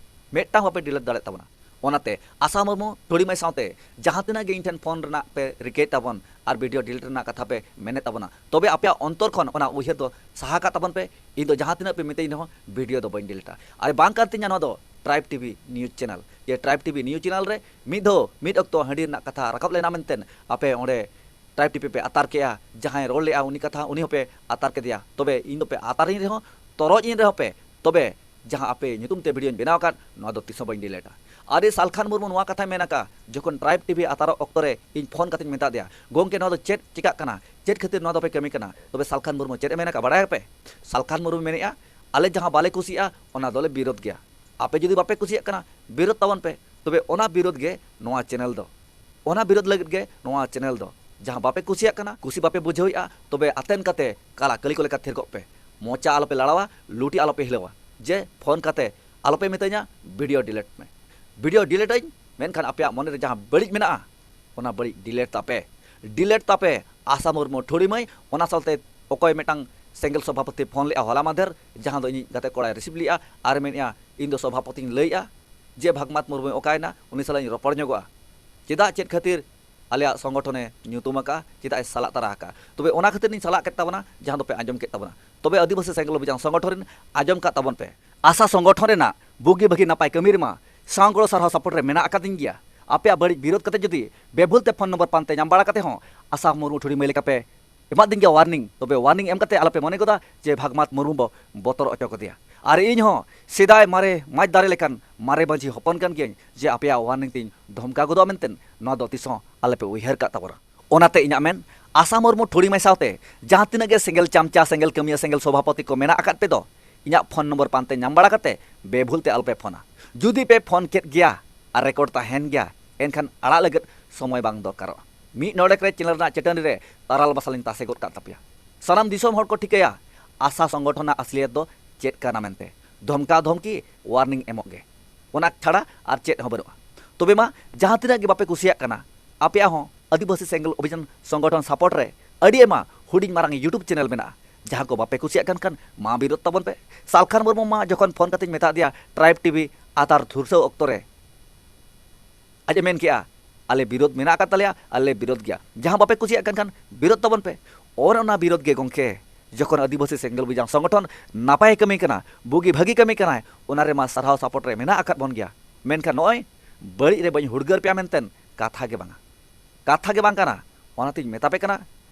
ᱢᱤᱫᱴᱟᱝ ᱦᱚᱸ ᱵᱟᱯᱮ ᱰᱤᱞᱮᱴ ᱫᱟᱲᱮᱭᱟᱜ ᱛᱟᱵᱚᱱᱟ᱾ ᱚᱱᱟᱛᱮ ᱟᱥᱟ ᱢᱩᱨᱢᱩ ᱴᱩᱲᱤᱢᱟᱹᱭ ᱥᱟᱶᱛᱮ ᱡᱟᱦᱟᱸ ᱛᱤᱱᱟᱹᱜ ᱜᱮ ᱤᱧ ᱴᱷᱮᱱ ᱯᱷᱳᱱ ᱨᱮᱱᱟᱜ ᱯᱮ ᱨᱤᱠᱟᱹᱭᱮᱫ ᱛᱟᱵᱚᱱ ᱟᱨ ᱵᱷᱤᱰᱤᱭᱳ ᱰᱤᱞᱮᱴ ᱨᱮᱱᱟᱜ ᱠᱟᱛᱷᱟ ᱯᱮ ᱢᱮᱱᱮᱫ ᱛᱟᱵᱚᱱᱟ, ᱛᱚᱵᱮ ᱟᱯᱮᱭᱟᱜ ᱚᱱᱛᱚᱨ ᱠᱷᱚᱱ ᱚᱱᱟ ᱩᱭᱦᱟᱹᱨ ᱫᱚ ᱥᱟᱦᱟ ᱠᱟᱜ ᱛᱟᱵᱚᱱ ᱯᱮ᱾ ᱤᱧ ᱫᱚ ᱡᱟᱦᱟᱸ ᱛᱤᱱᱟᱹᱜ ᱯᱮ ᱢᱤᱛᱟᱹᱧ ᱨᱮᱦᱚᱸ ᱵᱷᱤᱰᱤᱭᱳ ᱫᱚ ᱵᱟᱹᱧ ᱰᱤᱞᱮᱴᱟ᱾ ᱟᱨ ᱵᱟᱝ ᱠᱟᱱ ᱛᱤᱧᱟ ᱱᱚᱣᱟ ᱫᱚ ᱴᱨᱟᱭᱤᱵᱽ ᱴᱤᱵᱷᱤ ᱱᱤᱭᱩᱡᱽ ᱪᱮᱱᱮᱞ᱾ ᱡᱮ ᱴᱨᱟᱭᱤᱵᱽ ᱴᱤᱵᱷᱤ ᱱᱤᱭᱩᱡᱽ ᱪᱮᱱᱮᱞ ᱨᱮ ᱢᱤᱫ ᱫᱷᱟᱣ ᱢᱤᱫ ᱚᱠᱛᱚ ᱦᱟᱺᱰᱤ ᱨᱮᱱᱟᱜ ᱠᱟᱛᱷᱟ ᱨᱟᱠᱟᱵ ᱞᱮᱱᱟ ᱢᱮᱱᱛᱮ ᱟᱯᱮ ᱚᱸᱰᱮ ᱴᱨᱟᱭᱤᱵᱽ ᱴᱤᱵᱷᱤ ᱯᱮ ᱟᱛᱟᱨ ᱠᱮᱜᱼᱟ, ᱡᱟᱦᱟᱸᱭ ᱨᱚᱲ ᱞᱮᱜᱼᱟ ᱩᱱᱤ ᱠᱟᱛᱷᱟ ᱩᱱᱤ ᱦᱚᱸᱯᱮ ᱟᱛᱟᱨ ᱠᱮᱫᱮᱭᱟ᱾ ᱛᱚᱵᱮ ᱤᱧ ᱫᱚᱯᱮ ᱟᱛᱟᱨᱤᱧ ᱨᱮᱦᱚᱸ, ᱛᱚᱨᱚᱡ ᱤᱧ ᱨᱮᱦᱚᱸ ᱯᱮ, ᱛᱚᱵᱮ ᱡᱟᱦᱟᱸ ᱟᱯᱮ ᱧᱩᱛᱩᱢ ᱛᱮ ᱵᱷᱤᱰᱤᱭᱳᱧ ᱵᱮᱱᱟᱣ ᱟᱠᱟᱫ, ᱱᱚᱣᱟ ᱫᱚ ᱛᱤᱥ ᱦᱚᱸ ᱵᱟᱹᱧ ᱰᱤᱞᱮᱴᱟ᱾ ᱟᱨ ᱥᱟᱞᱠᱷᱟᱱ ᱢᱩᱨᱢᱩ ᱱᱚᱣᱟ ᱠᱟᱛᱷᱟᱭ ᱢᱮᱱ ᱟᱠᱟᱫ, ᱡᱚᱠᱷᱚᱱ ᱴᱨᱟᱭᱤᱵᱽ ᱴᱤᱵᱷᱤ ᱟᱛᱟᱨᱚᱜ ᱚᱠᱛᱚ ᱨᱮ ᱤᱧ ᱯᱷᱳᱱ ᱠᱟᱛᱮᱧ ᱢᱮᱛᱟ ᱫᱮᱭᱟ, "ᱜᱚᱢᱠᱮ, ᱱᱚᱣᱟ ᱫᱚ ᱪᱮᱫ ᱪᱤᱠᱟᱜ ᱠᱟᱱᱟ? ᱪᱮᱫ ᱠᱷᱟᱹᱛᱤᱨ ᱱᱚᱣᱟ ᱫᱚᱯᱮ ᱠᱟᱹᱢᱤ ᱠᱟᱱᱟ?" ᱛᱚᱵᱮ ᱥᱟᱞᱠᱷᱟᱱ ᱢᱩᱨᱢᱩ ᱪᱮᱫ ᱮ ᱢᱮᱱ ᱟᱠᱟᱫ ᱵᱟᱲᱟᱭᱟᱯᱮ? ᱥᱟᱞᱠᱷᱟᱱ ᱢᱩᱨᱢᱩ ᱢᱮᱱᱮᱫᱼᱟ, "ᱟᱞᱮ ᱡᱟᱦᱟᱸ ᱵᱟᱞᱮ ᱠᱩᱥᱤᱭᱟᱜᱼᱟ, ᱚᱱᱟ ᱫᱚᱞᱮ ᱵᱤᱨᱳᱫ ᱜᱮᱭᱟ᱾ ᱟᱯᱮ ᱡᱩᱫᱤ ᱵᱟᱯᱮ ᱠᱩᱥᱤᱭᱟᱜ ᱠᱟᱱᱟ, ᱵᱤᱨᱳᱫ ᱛᱟᱵᱚᱱ ᱯᱮ, ᱛᱚᱵᱮ ᱚᱱᱟ ᱵᱤᱨᱳᱫ ᱜᱮ ᱱᱚᱣᱟ ᱪᱮᱱᱮᱞ ᱫᱚ᱾ ᱚᱱᱟ ᱵᱤᱨᱳᱫ ᱞᱟᱹᱜᱤᱫ ᱜᱮ ᱱᱚᱣᱟ ᱪᱮᱱᱮᱞ ᱫᱚ᱾ ᱡᱟᱦᱟᱸ ᱵᱟᱯᱮ ᱠᱩᱥᱤᱭᱟᱜ ᱠᱟᱱᱟ, ᱠᱩᱥᱤ ᱵᱟᱯᱮ ᱵᱩᱡᱷᱟᱹᱣᱮᱫᱼᱟ, ᱛᱚᱵᱮ ᱟᱛᱮᱱ ᱠᱟᱛᱮ ᱠᱟᱞᱟ ᱠᱟᱹᱞᱤ ᱠᱚ ᱞᱮᱠᱟ ᱛᱷᱤᱨ ᱠᱚᱜ ᱯᱮ᱾ ᱢᱚᱪᱟ ᱟᱞᱚᱯᱮ ᱞᱟᱲᱟᱣᱟ, ᱞᱩᱴᱤ ᱟᱞᱚᱯᱮ ᱦᱤᱞᱟᱹᱣᱟ᱾ ᱡᱮ ᱯᱷᱳᱱ ᱠᱟᱛᱮ ᱟᱞᱚᱯᱮ ᱢᱤᱛᱟᱹᱧᱟ ᱵᱷᱤᱰᱤᱭᱳ ᱰᱤᱞᱮᱴ ᱢᱮ᱾ ᱵᱷᱤᱰᱤᱭᱳ ᱰᱤᱞᱮᱴ ᱟᱹᱧ, ᱢᱮᱱᱠᱷᱟᱱ ᱟᱯᱮᱭᱟᱜ ᱢᱚᱱᱮ ᱨᱮ ᱡᱟᱦᱟᱸ ᱵᱟᱹᱲᱤᱡ ᱢᱮᱱᱟᱜᱼᱟ, ᱚᱱᱟ ᱵᱟᱹᱲᱤᱡ ᱰᱤᱞᱮᱴ ᱛᱟᱯᱮ᱾ ᱰᱤᱞᱮᱴ ᱛᱟᱯᱮ ᱟᱥᱟ ᱢᱩᱨᱢᱩ ᱴᱷᱩᱲᱤ ᱢᱟᱹᱭ, ᱚᱱᱟ ᱥᱟᱶᱛᱮ ᱚᱠᱚᱭ ᱢᱤᱫᱴᱟᱝ ᱥᱮᱸᱜᱮᱞ ᱥᱚᱵᱷᱟᱯᱚᱛᱤ ᱯᱷᱳᱱ ᱞᱮᱫᱼᱟ ᱦᱚᱞᱟ ᱢᱟᱫᱷᱮᱨ, ᱡᱟᱦᱟᱸ ᱫᱚ ᱤᱧᱤᱡ ᱜᱟᱛᱮ ᱠᱚᱲᱟᱭ ᱨᱤᱥᱤᱵᱷ ᱞᱮᱫᱼᱟ ᱟᱨ ᱢᱮᱱᱮᱫᱼᱟ, "ᱤᱧ ᱫᱚ ᱥᱚᱵᱷᱟᱯᱚᱛᱤᱧ ᱞᱟᱹᱭᱮᱫᱼᱟ ᱡᱮ ᱵᱷᱟᱜᱽᱢᱟᱛ ᱢᱩᱨᱢᱩᱭ ᱚᱠᱟᱭᱮᱱᱟ, ᱩᱱᱤ ᱥᱟᱞᱟᱜ ᱤᱧ ᱨᱚᱯᱚᱲ ᱧᱚᱜᱚᱜᱼᱟ᱾ ᱪᱮᱫᱟᱜ, ᱪᱮᱫ ᱠᱷᱟᱹᱛᱤᱨ ᱟᱞᱮᱭᱟᱜ ᱥᱚᱝᱜᱚᱴᱷᱚᱱᱮ ᱧᱩᱛᱩᱢ ᱟᱠᱟᱫᱼᱟ, ᱪᱮᱫᱟᱜ ᱮ ᱥᱟᱞᱟᱜ ᱛᱟᱨᱟ ᱟᱠᱟᱫᱼᱟ?" ᱛᱚᱵᱮ ᱚᱱᱟ ᱠᱷᱟᱹᱛᱤᱨ ᱤᱧ ᱥᱟᱞᱟᱜ ᱠᱮᱫ ᱛᱟᱵᱚᱱᱟ, ᱡᱟᱦᱟᱸ ᱫᱚᱯᱮ ᱟᱸᱡᱚᱢ ᱠᱮᱫ ᱛᱟᱵᱚᱱᱟ᱾ ᱛᱚᱵᱮ ᱟᱹᱫᱤᱵᱟᱹᱥᱤ ᱥᱮᱸᱜᱮᱞ ᱚᱵᱷᱤᱡᱟᱱ ᱥᱚᱝᱜᱚᱴᱷᱚᱱ ᱨᱮᱱ ᱟᱸᱡᱚᱢ ᱠᱟᱫ ᱛᱟᱵᱚᱱ ᱯᱮ᱾ ᱟᱥᱟ ᱥᱚᱝᱜᱚᱴᱷᱚᱱ ᱨᱮᱱᱟᱜ ᱵᱩᱜᱤ ᱵᱷᱟᱹᱜᱤ ᱱᱟᱯᱟᱭ ᱠᱟᱹᱢᱤ ᱨᱮᱢᱟ ᱥᱟᱶ ᱜᱚᱲᱚ ᱥᱟᱨᱦᱟᱣ ᱥᱟᱯᱳᱨᱴ ᱨᱮ ᱢᱮᱱᱟᱜ ᱟᱠᱟᱫᱤᱧ ᱜᱮᱭᱟ᱾ ᱟᱯᱮᱭᱟᱜ ᱵᱟᱹᱲᱤᱡ ᱵᱤᱨᱳᱫ ᱠᱟᱛᱮ ᱡᱩᱫᱤ ᱵᱮᱵᱷᱩᱞ ᱛᱮ ᱯᱷᱳᱱ ᱱᱚᱢᱵᱚᱨ ᱯᱟᱱᱛᱮ ᱧᱟᱢ ᱵᱟᱲᱟ ᱠᱟᱛᱮ ᱦᱚᱸ ᱟᱥᱟ ᱢᱩᱨᱢᱩ ᱴᱷᱩᱲᱤ ᱢᱟᱹᱭ ᱞᱮᱠᱟ ᱯᱮ ᱮᱢᱟᱫ ᱫᱤᱧ ᱜᱮᱭᱟ ᱳᱣᱟᱨᱱᱤᱝ, ᱛᱚᱵᱮ ᱳᱣᱟᱨᱱᱤᱝ ᱮᱢ ᱠᱟᱛᱮ ᱟᱞᱚᱯᱮ ᱢᱚᱱᱮ ᱜᱚᱫᱟ ᱡᱮ ᱵᱷᱟᱜᱽᱢᱟᱛ ᱢᱩᱨᱢᱩ ᱵᱚ ᱵᱚᱛᱚᱨ ᱦᱚᱪᱚ ᱠᱟᱫᱮᱭᱟ᱾ ᱟᱨ ᱤᱧ ᱦᱚᱸ ᱥᱮᱫᱟᱭ ᱢᱟᱨᱮ ᱢᱟᱪ ᱫᱟᱨᱮ ᱞᱮᱠᱟᱱ ᱢᱟᱨᱮ ᱢᱟᱹᱡᱷᱤ ᱦᱚᱯᱚᱱ ᱠᱟᱱ ᱜᱤᱭᱟᱹᱧ ᱡᱮ ᱟᱯᱮᱭᱟᱜ ᱳᱣᱟᱨᱱᱤᱝ ᱛᱤᱧ ᱫᱷᱚᱢᱠᱟᱣ ᱜᱚᱫᱚᱜᱼᱟ ᱢᱮᱱᱛᱮ, ᱱᱚᱣᱟ ᱫᱚ ᱛᱤᱥ ᱦᱚᱸ ᱟᱞᱚᱯᱮ ᱩᱭᱦᱟᱹᱨ ᱠᱟᱜ ᱛᱟᱵᱚᱱᱟ᱾ ᱚᱱᱟᱛᱮ ᱤᱧᱟᱹᱜ ᱢᱮᱱ, ᱟᱥᱟ ᱢᱩᱨᱢᱩ ᱴᱷᱩᱲᱤ ᱢᱟᱹᱭ ᱥᱟᱶᱛᱮ ᱡᱟᱦᱟᱸ ᱛᱤᱱᱟᱹᱜ ᱜᱮ ᱥᱮᱸᱜᱮᱞ ᱪᱟᱢᱪᱟ, ᱥᱮᱸᱜᱮᱞ ᱠᱟᱹᱢᱤᱭᱟᱹ, ᱥᱮᱸᱜᱮᱞ ᱥᱚᱵᱷᱟᱯᱚᱛᱤ ᱠᱚ ᱢᱮᱱᱟᱜ ᱟᱠᱟᱫ ᱯᱮ ᱫᱚ, ᱤᱧᱟᱹᱜ ᱯᱷᱳᱱ ᱱᱚᱢᱵᱚᱨ ᱯᱟᱱᱛᱮ ᱧᱟᱢ ᱵᱟᱲᱟ ᱠᱟᱛᱮ ᱵᱮᱵᱷᱩᱞ ᱛᱮ ᱟᱞᱚᱯᱮ ᱯᱷᱳᱱᱟ᱾ ᱡᱩᱫᱤ ᱯᱮ ᱯᱷᱳᱱ ᱠᱮᱫ ᱜᱮᱭᱟ ᱟᱨ ᱨᱮᱠᱚᱨᱰ ᱛᱟᱦᱮᱱ ᱜᱮᱭᱟ, ᱮᱱᱠᱷᱟᱱ ᱟᱲᱟᱜ ᱞᱟᱹᱜᱤᱫ ᱥᱚᱢᱚᱭ ᱵᱟᱝ ᱫᱚᱨᱠᱟᱨᱚᱜᱼᱟ᱾ ᱢᱤᱫ ᱱᱚᱰᱮᱠ ᱨᱮ ᱪᱮᱱᱮᱞ ᱨᱮᱱᱟᱜ ᱪᱟᱹᱴᱟᱹᱱᱤ ᱨᱮ ᱛᱟᱨᱟᱞ ᱵᱟᱥᱟᱞᱤᱧ ᱛᱟᱥᱮ ᱜᱚᱫ ᱠᱟᱜ ᱛᱟᱯᱮᱭᱟ᱾ ᱥᱟᱱᱟᱢ ᱫᱤᱥᱚᱢ ᱦᱚᱲ ᱠᱚ ᱴᱷᱤᱠᱟᱹᱭᱟ ᱟᱥᱟ ᱥᱚᱝᱜᱚᱴᱷᱚᱱ ᱨᱮᱱᱟᱜ ᱟᱥᱞᱤᱭᱟᱛ ᱫᱚ ᱪᱮᱫ ᱠᱟᱱᱟ ᱢᱮᱱᱛᱮ᱾ ᱫᱷᱚᱢᱠᱟᱣ ᱫᱷᱚᱢᱠᱤ, ᱳᱣᱟᱨᱱᱤᱝ ᱮᱢᱚᱜ ᱜᱮ᱾ ᱚᱱᱟ ᱪᱷᱟᱲᱟ ᱟᱨ ᱪᱮᱫ ᱦᱚᱸ ᱵᱟᱹᱱᱩᱜᱼᱟ᱾ ᱛᱚᱵᱮ ᱢᱟ, ᱡᱟᱦᱟᱸ ᱛᱤᱱᱟᱹᱜ ᱜᱮ ᱵᱟᱯᱮ ᱠᱩᱥᱤᱭᱟᱜ ᱠᱟᱱᱟ, ᱟᱯᱮᱭᱟᱜ ᱦᱚᱸ ᱟᱹᱫᱤᱵᱟᱹᱥᱤ ᱥᱮᱸᱜᱮᱞ ᱚᱵᱷᱤᱡᱟᱱ ᱥᱚᱝᱜᱚᱴᱷᱚᱱ ᱥᱟᱯᱳᱨᱴ ᱨᱮ ᱟᱹᱰᱤ ᱟᱭᱢᱟ ᱦᱩᱰᱤᱧ ᱢᱟᱨᱟᱝ YouTube channel ᱢᱮᱱᱟᱜᱼᱟ, ᱡᱟᱦᱟᱸ ᱠᱚ ᱵᱟᱯᱮ ᱠᱩᱥᱤᱭᱟᱜ ᱠᱟᱱ ᱠᱷᱟᱱ ᱢᱟ ᱵᱤᱨᱳᱫ ᱛᱟᱵᱚᱱ ᱯᱮ᱾ ᱥᱟᱞᱠᱷᱟᱱ ᱢᱩᱨᱢᱩ ᱢᱟ ᱡᱚᱠᱷᱚᱱ ᱯᱷᱳᱱ ᱠᱟᱛᱮᱧ ᱢᱮᱛᱟᱫ ᱫᱮᱭᱟ ᱴᱨᱟᱭᱤᱵᱽ ᱴᱤᱵᱷᱤ ᱟᱛᱟᱨ ᱫᱷᱩᱨᱥᱟᱹᱣ ᱚᱠᱛᱚ ᱨᱮ, ᱟᱡ ᱮ ᱢᱮᱱ ᱠᱮᱜᱼᱟ, "ᱟᱞᱮ ᱵᱤᱨᱳᱫ ᱢᱮᱱᱟᱜ ᱟᱠᱟᱫ ᱛᱟᱞᱮᱭᱟ, ᱟᱞᱮ ᱵᱤᱨᱳᱫ ᱜᱮᱭᱟ᱾ ᱡᱟᱦᱟᱸ ᱵᱟᱯᱮ ᱠᱩᱥᱤᱭᱟᱜ ᱠᱟᱱ ᱠᱷᱟᱱ ᱵᱤᱨᱳᱫ ᱛᱟᱵᱚᱱ ᱯᱮ᱾" ᱚᱱᱮ ᱚᱱᱟ ᱵᱤᱨᱳᱫ ᱜᱮ ᱜᱚᱢᱠᱮ, ᱡᱚᱠᱷᱚᱱ ᱟᱹᱫᱤᱵᱟᱹᱥᱤ ᱥᱮᱸᱜᱮᱞ ᱚᱵᱷᱤᱡᱟᱱ ᱥᱚᱝᱜᱚᱴᱷᱚᱱ ᱱᱟᱯᱟᱭ ᱠᱟᱹᱢᱤ ᱠᱟᱱᱟ, ᱵᱩᱜᱤ ᱵᱷᱟᱹᱜᱤ ᱠᱟᱹᱢᱤ ᱠᱟᱱᱟᱭ, ᱚᱱᱟ ᱨᱮᱢᱟ ᱥᱟᱨᱦᱟᱣ ᱥᱟᱯᱚᱨᱴ ᱨᱮ ᱢᱮᱱᱟᱜ ᱟᱠᱟᱫ ᱵᱚᱱ ᱜᱮᱭᱟ᱾ ᱢᱮᱱᱠᱷᱟᱱ ᱱᱚᱜᱼᱚᱭ ᱵᱟᱹᱲᱤᱡ ᱨᱮ ᱵᱟᱹᱧ ᱦᱩᱲᱜᱟᱹᱨ ᱯᱮᱭᱟ ᱢᱮᱱᱛᱮ ᱠᱟᱛᱷᱟ ᱜᱮ ᱵᱟᱝᱟ, ᱠᱟᱛᱷᱟ ᱜᱮ ᱵᱟᱝ ᱠᱟᱱᱟ᱾ ᱚᱱᱟᱛᱤᱧ ᱢᱮᱛᱟ ᱯᱮ ᱠᱟᱱᱟ,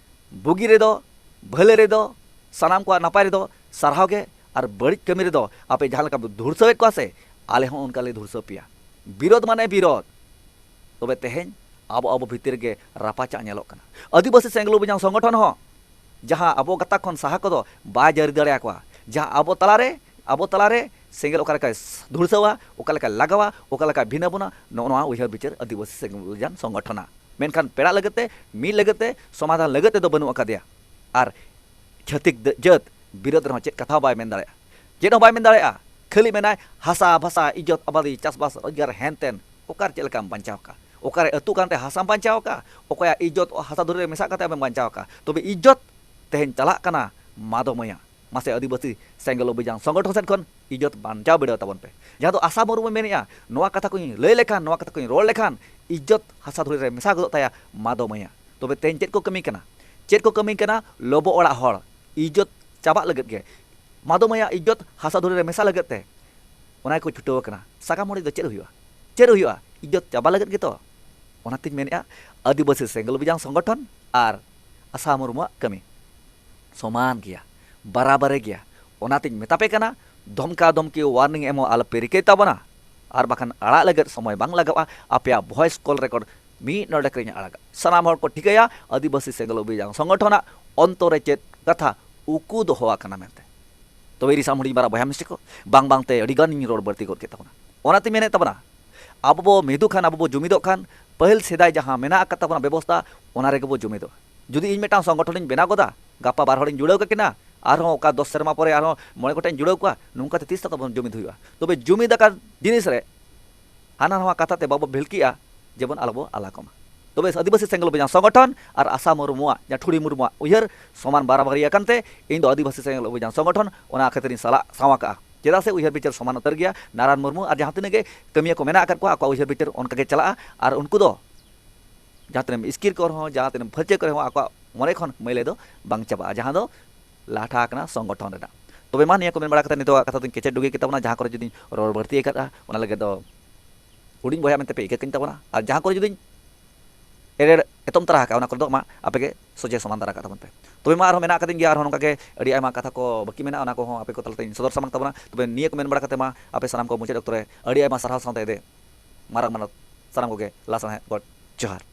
ᱵᱩᱜᱤ ᱨᱮᱫᱚ, ᱵᱷᱟᱹᱞᱟᱹᱭ ᱨᱮᱫᱚ, ᱥᱟᱱᱟᱢ ᱠᱚᱣᱟᱜ ᱱᱟᱯᱟᱭ ᱨᱮᱫᱚ ᱥᱟᱨᱦᱟᱣ ᱜᱮ, ᱟᱨ ᱵᱟᱹᱲᱤᱡ ᱠᱟᱹᱢᱤ ᱨᱮᱫᱚ ᱟᱯᱮ ᱡᱟᱦᱟᱸ ᱞᱮᱠᱟ ᱯᱮ ᱫᱷᱩᱨᱥᱟᱹᱣᱮᱫ ᱠᱚᱣᱟ ᱥᱮ, ᱟᱞᱮ ᱦᱚᱸ ᱚᱱᱠᱟ ᱞᱮ ᱫᱷᱩᱨᱥᱟᱹᱣ ᱯᱮᱭᱟ᱾ ᱵᱤᱨᱳᱫ ᱢᱟᱱᱮ ᱵᱤᱨᱳᱫ᱾ ᱛᱚᱵᱮ ᱛᱮᱦᱮᱧ ᱟᱵᱚ ᱟᱵᱚ ᱵᱷᱤᱛᱤᱨ ᱨᱮᱜᱮ ᱨᱟᱯᱟᱪᱟᱜ ᱧᱮᱞᱚᱜ ᱠᱟᱱᱟ᱾ ᱟᱹᱫᱤᱵᱟᱹᱥᱤ ᱥᱮᱸᱜᱮᱞ ᱚᱵᱷᱤᱡᱟᱱ ᱥᱚᱝᱜᱚᱴᱷᱚᱱ ᱦᱚᱸ ᱡᱟᱦᱟᱸ ᱟᱵᱚ ᱜᱟᱛᱟᱠ ᱠᱷᱚᱱ ᱥᱟᱦᱟ ᱠᱚᱫᱚ ᱵᱟᱭ ᱡᱟᱹᱨᱤ ᱫᱟᱲᱮᱭᱟᱠᱚᱣᱟ, ᱡᱟᱦᱟᱸ ᱟᱵᱚ ᱛᱟᱞᱟᱨᱮ, ᱟᱵᱚ ᱛᱟᱞᱟᱨᱮ ᱥᱮᱸᱜᱮᱞ ᱚᱠᱟ ᱞᱮᱠᱟᱭ ᱫᱷᱩᱲᱥᱟᱹᱣᱟ, ᱚᱠᱟ ᱞᱮᱠᱟᱭ ᱞᱟᱜᱟᱣᱟ, ᱚᱠᱟ ᱞᱮᱠᱟᱭ ᱵᱷᱤᱱᱟᱹ ᱵᱚᱱᱟ, ᱱᱚᱜᱼᱚ ᱱᱚᱣᱟ ᱩᱭᱦᱟᱹᱨ ᱵᱤᱪᱟᱹᱨ ᱟᱹᱫᱤᱵᱟᱹᱥᱤ ᱥᱮᱸᱜᱮᱞ ᱚᱵᱷᱤᱡᱟᱱ ᱥᱚᱝᱜᱚᱴᱷᱚᱱᱟᱜ᱾ ᱢᱮᱱᱠᱷᱟᱱ ᱯᱮᱲᱟᱜ ᱞᱟᱹᱜᱤᱫ ᱛᱮ, ᱢᱤᱫ ᱞᱟᱹᱜᱤᱫ ᱛᱮ, ᱥᱚᱢᱟᱫᱷᱟᱱ ᱞᱟᱹᱜᱤᱫ ᱛᱮᱫᱚ ᱵᱟᱹᱱᱩᱜ ᱟᱠᱟᱫᱮᱭᱟ᱾ ᱟᱨ ᱪᱷᱟᱹᱛᱤᱠ ᱫᱟᱹ-, ᱡᱟᱹᱛ ᱵᱤᱨᱳᱫ ᱨᱮᱦᱚᱸ ᱪᱮᱫ ᱠᱟᱛᱷᱟ ᱦᱚᱸ ᱵᱟᱭ ᱢᱮᱱ ᱫᱟᱲᱮᱭᱟᱜᱼᱟ, ᱪᱮᱫ ᱦᱚᱸ ᱵᱟᱭ ᱢᱮᱱ ᱫᱟᱲᱮᱭᱟᱜᱼᱟ᱾ ᱠᱷᱟᱹᱞᱤ ᱢᱮᱱᱟᱭ, "ᱦᱟᱥᱟ ᱵᱷᱟᱥᱟ, ᱤᱡᱽᱡᱚᱛ ᱟᱵᱟᱫᱤ, ᱪᱟᱥᱵᱟᱥ, ᱨᱳᱡᱽᱜᱟᱨ, ᱦᱮᱱ ᱛᱮᱱ, ᱚᱠᱟᱨᱮ ᱪᱮᱫ ᱞᱮᱠᱟᱢ ᱵᱟᱧᱪᱟᱣ ᱟᱠᱟᱫ? ᱚᱠᱟᱨᱮ ᱟᱹᱛᱩ ᱠᱟᱱᱛᱮ ᱦᱟᱥᱟᱢ ᱵᱟᱧᱪᱟᱣ ᱟᱠᱟᱫ? ᱚᱠᱚᱭᱟᱜ ᱤᱡᱽᱡᱚᱛ ᱦᱟᱥᱟ ᱫᱷᱩᱲᱤ ᱨᱮ ᱢᱮᱥᱟᱜ ᱠᱟᱛᱮ ᱟᱢᱮᱢ ᱵᱟᱧᱪᱟᱣ ᱟᱠᱟᱫ?" ᱛᱚᱵᱮ ᱤᱡᱽᱡᱚᱛ ᱛᱮᱦᱮᱧ ᱪᱟᱞᱟᱜ ᱠᱟᱱᱟ ᱢᱟᱫᱚ ᱢᱟᱹᱭᱟ᱾ ᱢᱟᱥᱮ ᱟᱹᱫᱤᱵᱟᱹᱥᱤ ᱥᱮᱸᱜᱮᱞ ᱚᱵᱷᱤᱡᱟᱱ ᱥᱚᱝᱜᱚᱴᱷᱚᱱ ᱥᱮᱫ ᱠᱷᱚᱱ ᱤᱡᱽᱡᱚᱛ ᱵᱟᱧᱪᱟᱣ ᱵᱤᱰᱟᱹᱣ ᱛᱟᱵᱚᱱ ᱯᱮ᱾ ᱡᱟᱦᱟᱸ ᱫᱚ ᱟᱥᱟ ᱢᱩᱨᱢᱩᱭ ᱢᱮᱱᱮᱜᱼᱟ, ᱱᱚᱣᱟ ᱠᱟᱛᱷᱟ ᱠᱚᱧ ᱞᱟᱹᱭ ᱞᱮᱠᱷᱟᱱ, ᱱᱚᱣᱟ ᱠᱟᱛᱷᱟ ᱠᱚᱧ ᱨᱚᱲ ᱞᱮᱠᱷᱟᱱ ᱤᱡᱽᱡᱚᱛ ᱦᱟᱥᱟ ᱫᱷᱩᱲᱤ ᱨᱮ ᱢᱮᱥᱟ ᱜᱚᱫᱚᱜ ᱛᱟᱭᱟ ᱢᱟᱫᱚ ᱢᱟᱹᱭᱟ᱾ ᱛᱚᱵᱮ ᱛᱮᱦᱮᱧ ᱪᱮᱫ ᱠᱚ ᱠᱟᱹᱢᱤ ᱠᱟᱱᱟ? ᱪᱮᱫ ᱠᱚ ᱠᱟᱹᱢᱤ ᱠᱟᱱᱟ? ᱞᱚᱵᱚ ᱚᱲᱟᱜ ᱦᱚᱲ ᱤᱡᱽᱡᱚᱛ ᱪᱟᱵᱟᱜ ᱞᱟᱹᱜᱤᱫ ᱜᱮ, ᱢᱟᱫᱚ ᱢᱟᱹᱭᱟ ᱤᱡᱽᱡᱚᱛ ᱦᱟᱥᱟ ᱫᱷᱩᱲᱤ ᱨᱮ ᱢᱮᱥᱟ ᱞᱟᱹᱜᱤᱫ ᱛᱮ ᱚᱱᱟ ᱜᱮᱠᱚ ᱪᱷᱩᱴᱟᱹᱣ ᱟᱠᱟᱱᱟ᱾ ᱥᱟᱠᱟᱢ ᱚᱲᱮᱡ ᱫᱚ ᱪᱮᱫ ᱦᱩᱭᱩᱜᱼᱟ? ᱪᱮᱫ ᱦᱩᱭᱩᱜᱼᱟ? ᱤᱡᱽᱡᱚᱛ ᱪᱟᱵᱟ ᱞᱟᱹᱜᱤᱫ ᱜᱮᱛᱚ᱾ ᱚᱱᱟᱛᱤᱧ ᱢᱮᱱᱮᱫᱼᱟ, ᱟᱹᱫᱤᱵᱟᱹᱥᱤ ᱥᱮᱸᱜᱮᱞ ᱚᱵᱷᱤᱡᱟᱱ ᱥᱚᱝᱜᱚᱴᱷᱚᱱ ᱟᱨ ᱟᱥᱟ ᱢᱩᱨᱢᱩᱣᱟᱜ ᱠᱟᱹᱢᱤ ᱥᱚᱢᱟᱱ ᱜᱮᱭᱟ, ᱵᱟᱨᱟᱵᱟᱨᱤ ᱜᱮᱭᱟ᱾ ᱚᱱᱟᱛᱤᱧ ᱢᱮᱛᱟ ᱯᱮ ᱠᱟᱱᱟ, ᱫᱷᱚᱢᱠᱟ ᱫᱷᱚᱢᱠᱤ ᱣᱟᱨᱱᱤᱝ ᱮᱢᱚᱜ ᱟᱞᱚᱯᱮ ᱨᱤᱠᱟᱹᱭ ᱛᱟᱵᱚᱱᱟ, ᱟᱨ ᱵᱟᱠᱷᱟᱱ ᱟᱲᱟᱜ ᱞᱟᱹᱜᱤᱫ ᱥᱚᱢᱚᱭ ᱵᱟᱝ ᱞᱟᱜᱟᱜᱼᱟ᱾ ᱟᱯᱮᱭᱟᱜ ᱵᱷᱚᱭᱮᱥ ᱠᱚᱞ ᱨᱮᱠᱚᱨᱰ ᱢᱤᱫ ᱱᱚᱰᱮᱠ ᱨᱤᱧ ᱟᱲᱟᱜᱟ᱾ ᱥᱟᱱᱟᱢ ᱦᱚᱲ ᱠᱚ ᱴᱷᱤᱠᱟᱹᱭᱟ, ᱟᱹᱫᱤᱵᱟᱹᱥᱤ ᱥᱮᱸᱜᱮᱞ ᱚᱵᱷᱤᱡᱟᱱ ᱥᱚᱝᱜᱚᱴᱷᱚᱱᱟᱜ ᱚᱱᱛᱚᱨ ᱨᱮ ᱪᱮᱫ ᱠᱟᱛᱷᱟ ᱩᱠᱩ ᱫᱚᱦᱚ ᱟᱠᱟᱱᱟ ᱢᱮᱱᱛᱮ᱾ ᱛᱚᱵᱮ ᱤᱨᱤᱥᱟᱢ ᱦᱩᱰᱤᱧ ᱢᱟᱨᱟᱝ ᱵᱚᱭᱦᱟ ᱢᱤᱥᱤ ᱠᱚ, ᱵᱟᱝ ᱵᱟᱝᱛᱮ ᱟᱹᱰᱤ ᱜᱟᱱᱤᱧ ᱨᱚᱲ ᱵᱟᱹᱲᱛᱤ ᱜᱚᱫ ᱠᱮᱫ ᱛᱟᱵᱚᱱᱟ᱾ ᱚᱱᱟᱛᱮᱧ ᱢᱮᱱᱮᱫ ᱛᱟᱵᱚᱱᱟ, ᱟᱵᱚ ᱵᱚ ᱢᱤᱫᱚᱜ ᱠᱷᱟᱱ, ᱟᱵᱚ ᱵᱚ ᱡᱩᱢᱤᱫᱚᱜ ᱠᱷᱟᱱ, ᱯᱟᱹᱦᱤᱞ ᱥᱮᱫᱟᱭ ᱡᱟᱦᱟᱸ ᱢᱮᱱᱟᱜ ᱟᱠᱟᱫ ᱛᱟᱵᱚᱱᱟ ᱵᱮᱵᱚᱥᱛᱟ, ᱚᱱᱟ ᱨᱮᱜᱮ ᱵᱚ ᱡᱩᱢᱤᱫᱚᱜᱼᱟ᱾ ᱡᱩᱫᱤ ᱤᱧ ᱢᱤᱫᱴᱟᱝ ᱥᱚᱝᱜᱚᱴᱷᱚᱱᱤᱧ ᱵᱮᱱᱟᱣ ᱜᱚᱫᱟ, ᱜᱟᱯᱟ ᱵᱟᱨ ᱦᱚᱲᱤᱧ ᱡᱩᱲᱟᱹᱣ ᱠᱟᱠᱤᱱᱟ, ᱟᱨᱦᱚᱸ ᱚᱠᱟ ᱫᱚᱥ ᱥᱮᱨᱢᱟ ᱯᱚᱨᱮ ᱟᱨᱦᱚᱸ ᱢᱚᱬᱮ ᱜᱚᱴᱮᱡ ᱤᱧ ᱡᱩᱲᱟᱹᱣ ᱠᱚᱣᱟ, ᱱᱚᱝᱠᱟᱛᱮ ᱛᱤᱥ ᱛᱟᱵᱚᱱ ᱡᱩᱢᱤᱫ ᱦᱩᱭᱩᱜᱼᱟ? ᱛᱚᱵᱮ ᱡᱩᱢᱤᱫ ᱟᱠᱟᱱ ᱡᱤᱱᱤᱥ ᱨᱮ ᱦᱟᱱᱟ ᱱᱟᱣᱟ ᱠᱟᱛᱷᱟ ᱛᱮ ᱵᱟᱵᱚ ᱵᱷᱤᱞᱠᱤᱜᱼᱟ, ᱡᱮᱢᱚᱱ ᱟᱞᱚᱵᱚ ᱟᱞᱟ ᱠᱚᱢᱟ᱾ ᱛᱚᱵᱮ ᱟᱹᱫᱤᱵᱟᱹᱥᱤ ᱥᱮᱸᱜᱮᱞ ᱚᱵᱷᱤᱡᱟᱱ ᱥᱚᱝᱜᱚᱴᱷᱚᱱ ᱟᱨ ᱟᱥᱟ ᱢᱩᱨᱢᱩᱣᱟᱜ, ᱡᱟᱦᱟᱸ ᱴᱷᱩᱲᱤ ᱢᱩᱨᱢᱩᱣᱟᱜ ᱩᱭᱦᱟᱹᱨ ᱥᱚᱢᱟᱱ ᱵᱟᱨᱟᱵᱟᱨᱤ ᱟᱠᱟᱱ ᱛᱮ, ᱤᱧ ᱫᱚ ᱟᱹᱫᱤᱵᱟᱹᱥᱤ ᱥᱮᱸᱜᱮᱞ ᱚᱵᱷᱤᱡᱟᱱ ᱥᱚᱝᱜᱚᱴᱷᱚᱱ ᱚᱱᱟ ᱠᱷᱟᱹᱛᱤᱨ ᱤᱧ ᱥᱟᱞᱟᱜ ᱥᱟᱶ ᱟᱠᱟᱜᱼᱟ᱾ ᱪᱮᱫᱟᱜ ᱥᱮ ᱩᱭᱦᱟᱹᱨ ᱵᱤᱪᱟᱹᱨ ᱥᱚᱢᱟᱱ ᱩᱛᱟᱹᱨ ᱜᱮᱭᱟ᱾ ᱱᱟᱨᱟᱭᱚᱱ ᱢᱩᱨᱢᱩ ᱟᱨ ᱡᱟᱦᱟᱸ ᱛᱤᱱᱟᱹᱜ ᱜᱮ ᱠᱟᱹᱢᱤᱭᱟᱹ ᱠᱚ ᱢᱮᱱᱟᱜ ᱟᱠᱟᱫ ᱠᱚᱣᱟ, ᱟᱠᱚᱣᱟᱜ ᱩᱭᱦᱟᱹᱨ ᱵᱤᱪᱟᱹᱨ ᱚᱱᱠᱟ ᱜᱮ ᱪᱟᱞᱟᱜᱼᱟ᱾ ᱟᱨ ᱩᱱᱠᱩ ᱫᱚ ᱡᱟᱦᱟᱸ ᱛᱤᱱᱟᱹᱜ ᱮᱢ ᱤᱥᱠᱤᱨ ᱠᱚ ᱨᱮᱦᱚᱸ, ᱡᱟᱦᱟᱸ ᱛᱤᱱᱟᱹᱜ ᱮᱢ ᱯᱷᱟᱹᱨᱪᱟᱹ ᱠᱚ ᱨᱮᱦᱚᱸ, ᱟᱠᱚᱣᱟᱜ ᱢᱚᱱᱮ ᱠᱷᱚᱱ ᱢᱟᱹᱭᱞᱟᱹ ᱫᱚ ᱵᱟᱝ ᱪᱟᱵᱟᱜᱼᱟ, ᱡᱟᱦᱟᱸ ᱫᱚ ᱞᱟᱴᱷᱟ ᱟᱠᱟᱱᱟ ᱥᱚᱝᱜᱚᱴᱷᱚᱱ ᱨᱮᱱᱟᱜ᱾ ᱛᱚᱵᱮ ᱢᱟ, ᱱᱤᱭᱟᱹ ᱠᱚ ᱢᱮᱱ ᱵᱟᱲᱟ ᱠᱟᱛᱮ ᱱᱤᱛᱚᱜ ᱠᱟᱛᱷᱟ ᱫᱚᱧ ᱠᱮᱪᱮᱫ ᱰᱩᱜᱤ ᱠᱮᱫ ᱛᱟᱵᱚᱱᱟ᱾ ᱡᱟᱦᱟᱸ ᱠᱚᱨᱮ ᱡᱩᱫᱤᱧ ᱨᱚᱲ ᱵᱟᱹᱲᱛᱤ ᱟᱠᱟᱫᱼᱟ, ᱚᱱᱟ ᱞᱟᱹᱜᱤᱫ ᱫᱚ ᱦᱩᱰᱤᱧ ᱵᱚᱭᱦᱟ ᱢᱮᱱᱛᱮ ᱯᱮ ᱤᱠᱟᱹ ᱠᱟᱹᱧ ᱛᱟᱵᱚᱱᱟ᱾ ᱟᱨ ᱡᱟᱦᱟᱸ ᱠᱚᱨᱮ ᱡᱩᱫᱤᱧ ᱮᱲᱮ ᱮᱛᱚᱢ ᱛᱟᱨᱟ ᱟᱠᱟᱫᱼᱟ, ᱚᱱᱟ ᱠᱚᱨᱮ ᱫᱚ ᱢᱟ ᱟᱯᱮ ᱜᱮ ᱥᱚᱡᱷᱮ ᱥᱚᱢᱟᱱ ᱫᱟᱨᱟ ᱠᱟᱜ ᱛᱟᱵᱚᱱ ᱯᱮ᱾ ᱛᱚᱵᱮ ᱢᱟ, ᱟᱨᱦᱚᱸ ᱢᱮᱱᱟᱜ ᱟᱠᱟᱫᱤᱧ ᱜᱮᱭᱟ, ᱟᱨᱦᱚᱸ ᱱᱚᱝᱠᱟ ᱜᱮ ᱟᱹᱰᱤ ᱟᱭᱢᱟ ᱠᱟᱛᱷᱟ ᱠᱚ ᱵᱟᱹᱠᱤ ᱢᱮᱱᱟᱜᱼᱟ, ᱚᱱᱟ ᱠᱚᱦᱚᱸ ᱟᱯᱮ ᱠᱚ ᱛᱟᱞᱟᱛᱮᱧ ᱥᱚᱫᱚᱨ ᱥᱟᱢᱟᱝ ᱛᱟᱵᱚᱱᱟ᱾ ᱛᱚᱵᱮ ᱱᱤᱭᱟᱹ ᱠᱚ ᱢᱮᱱ ᱵᱟᱲᱟ ᱠᱟᱛᱮ ᱢᱟ, ᱟᱯᱮ ᱥᱟᱱᱟᱢ ᱠᱚ ᱢᱩᱪᱟᱹᱫ ᱚᱠᱛᱚ ᱨᱮ ᱟᱹᱰᱤ ᱟᱭᱢᱟ ᱥᱟᱨᱦᱟᱣ ᱥᱟᱶᱛᱮ ᱮᱫᱮ ᱢᱟᱨᱟᱝ ᱢᱟᱱᱚᱛ ᱥᱟᱱᱟᱢ ᱠᱚᱜᱮ ᱞᱟᱥᱟᱲᱦᱮᱫ ᱜᱚᱰ ᱡᱚᱦᱟᱨ᱾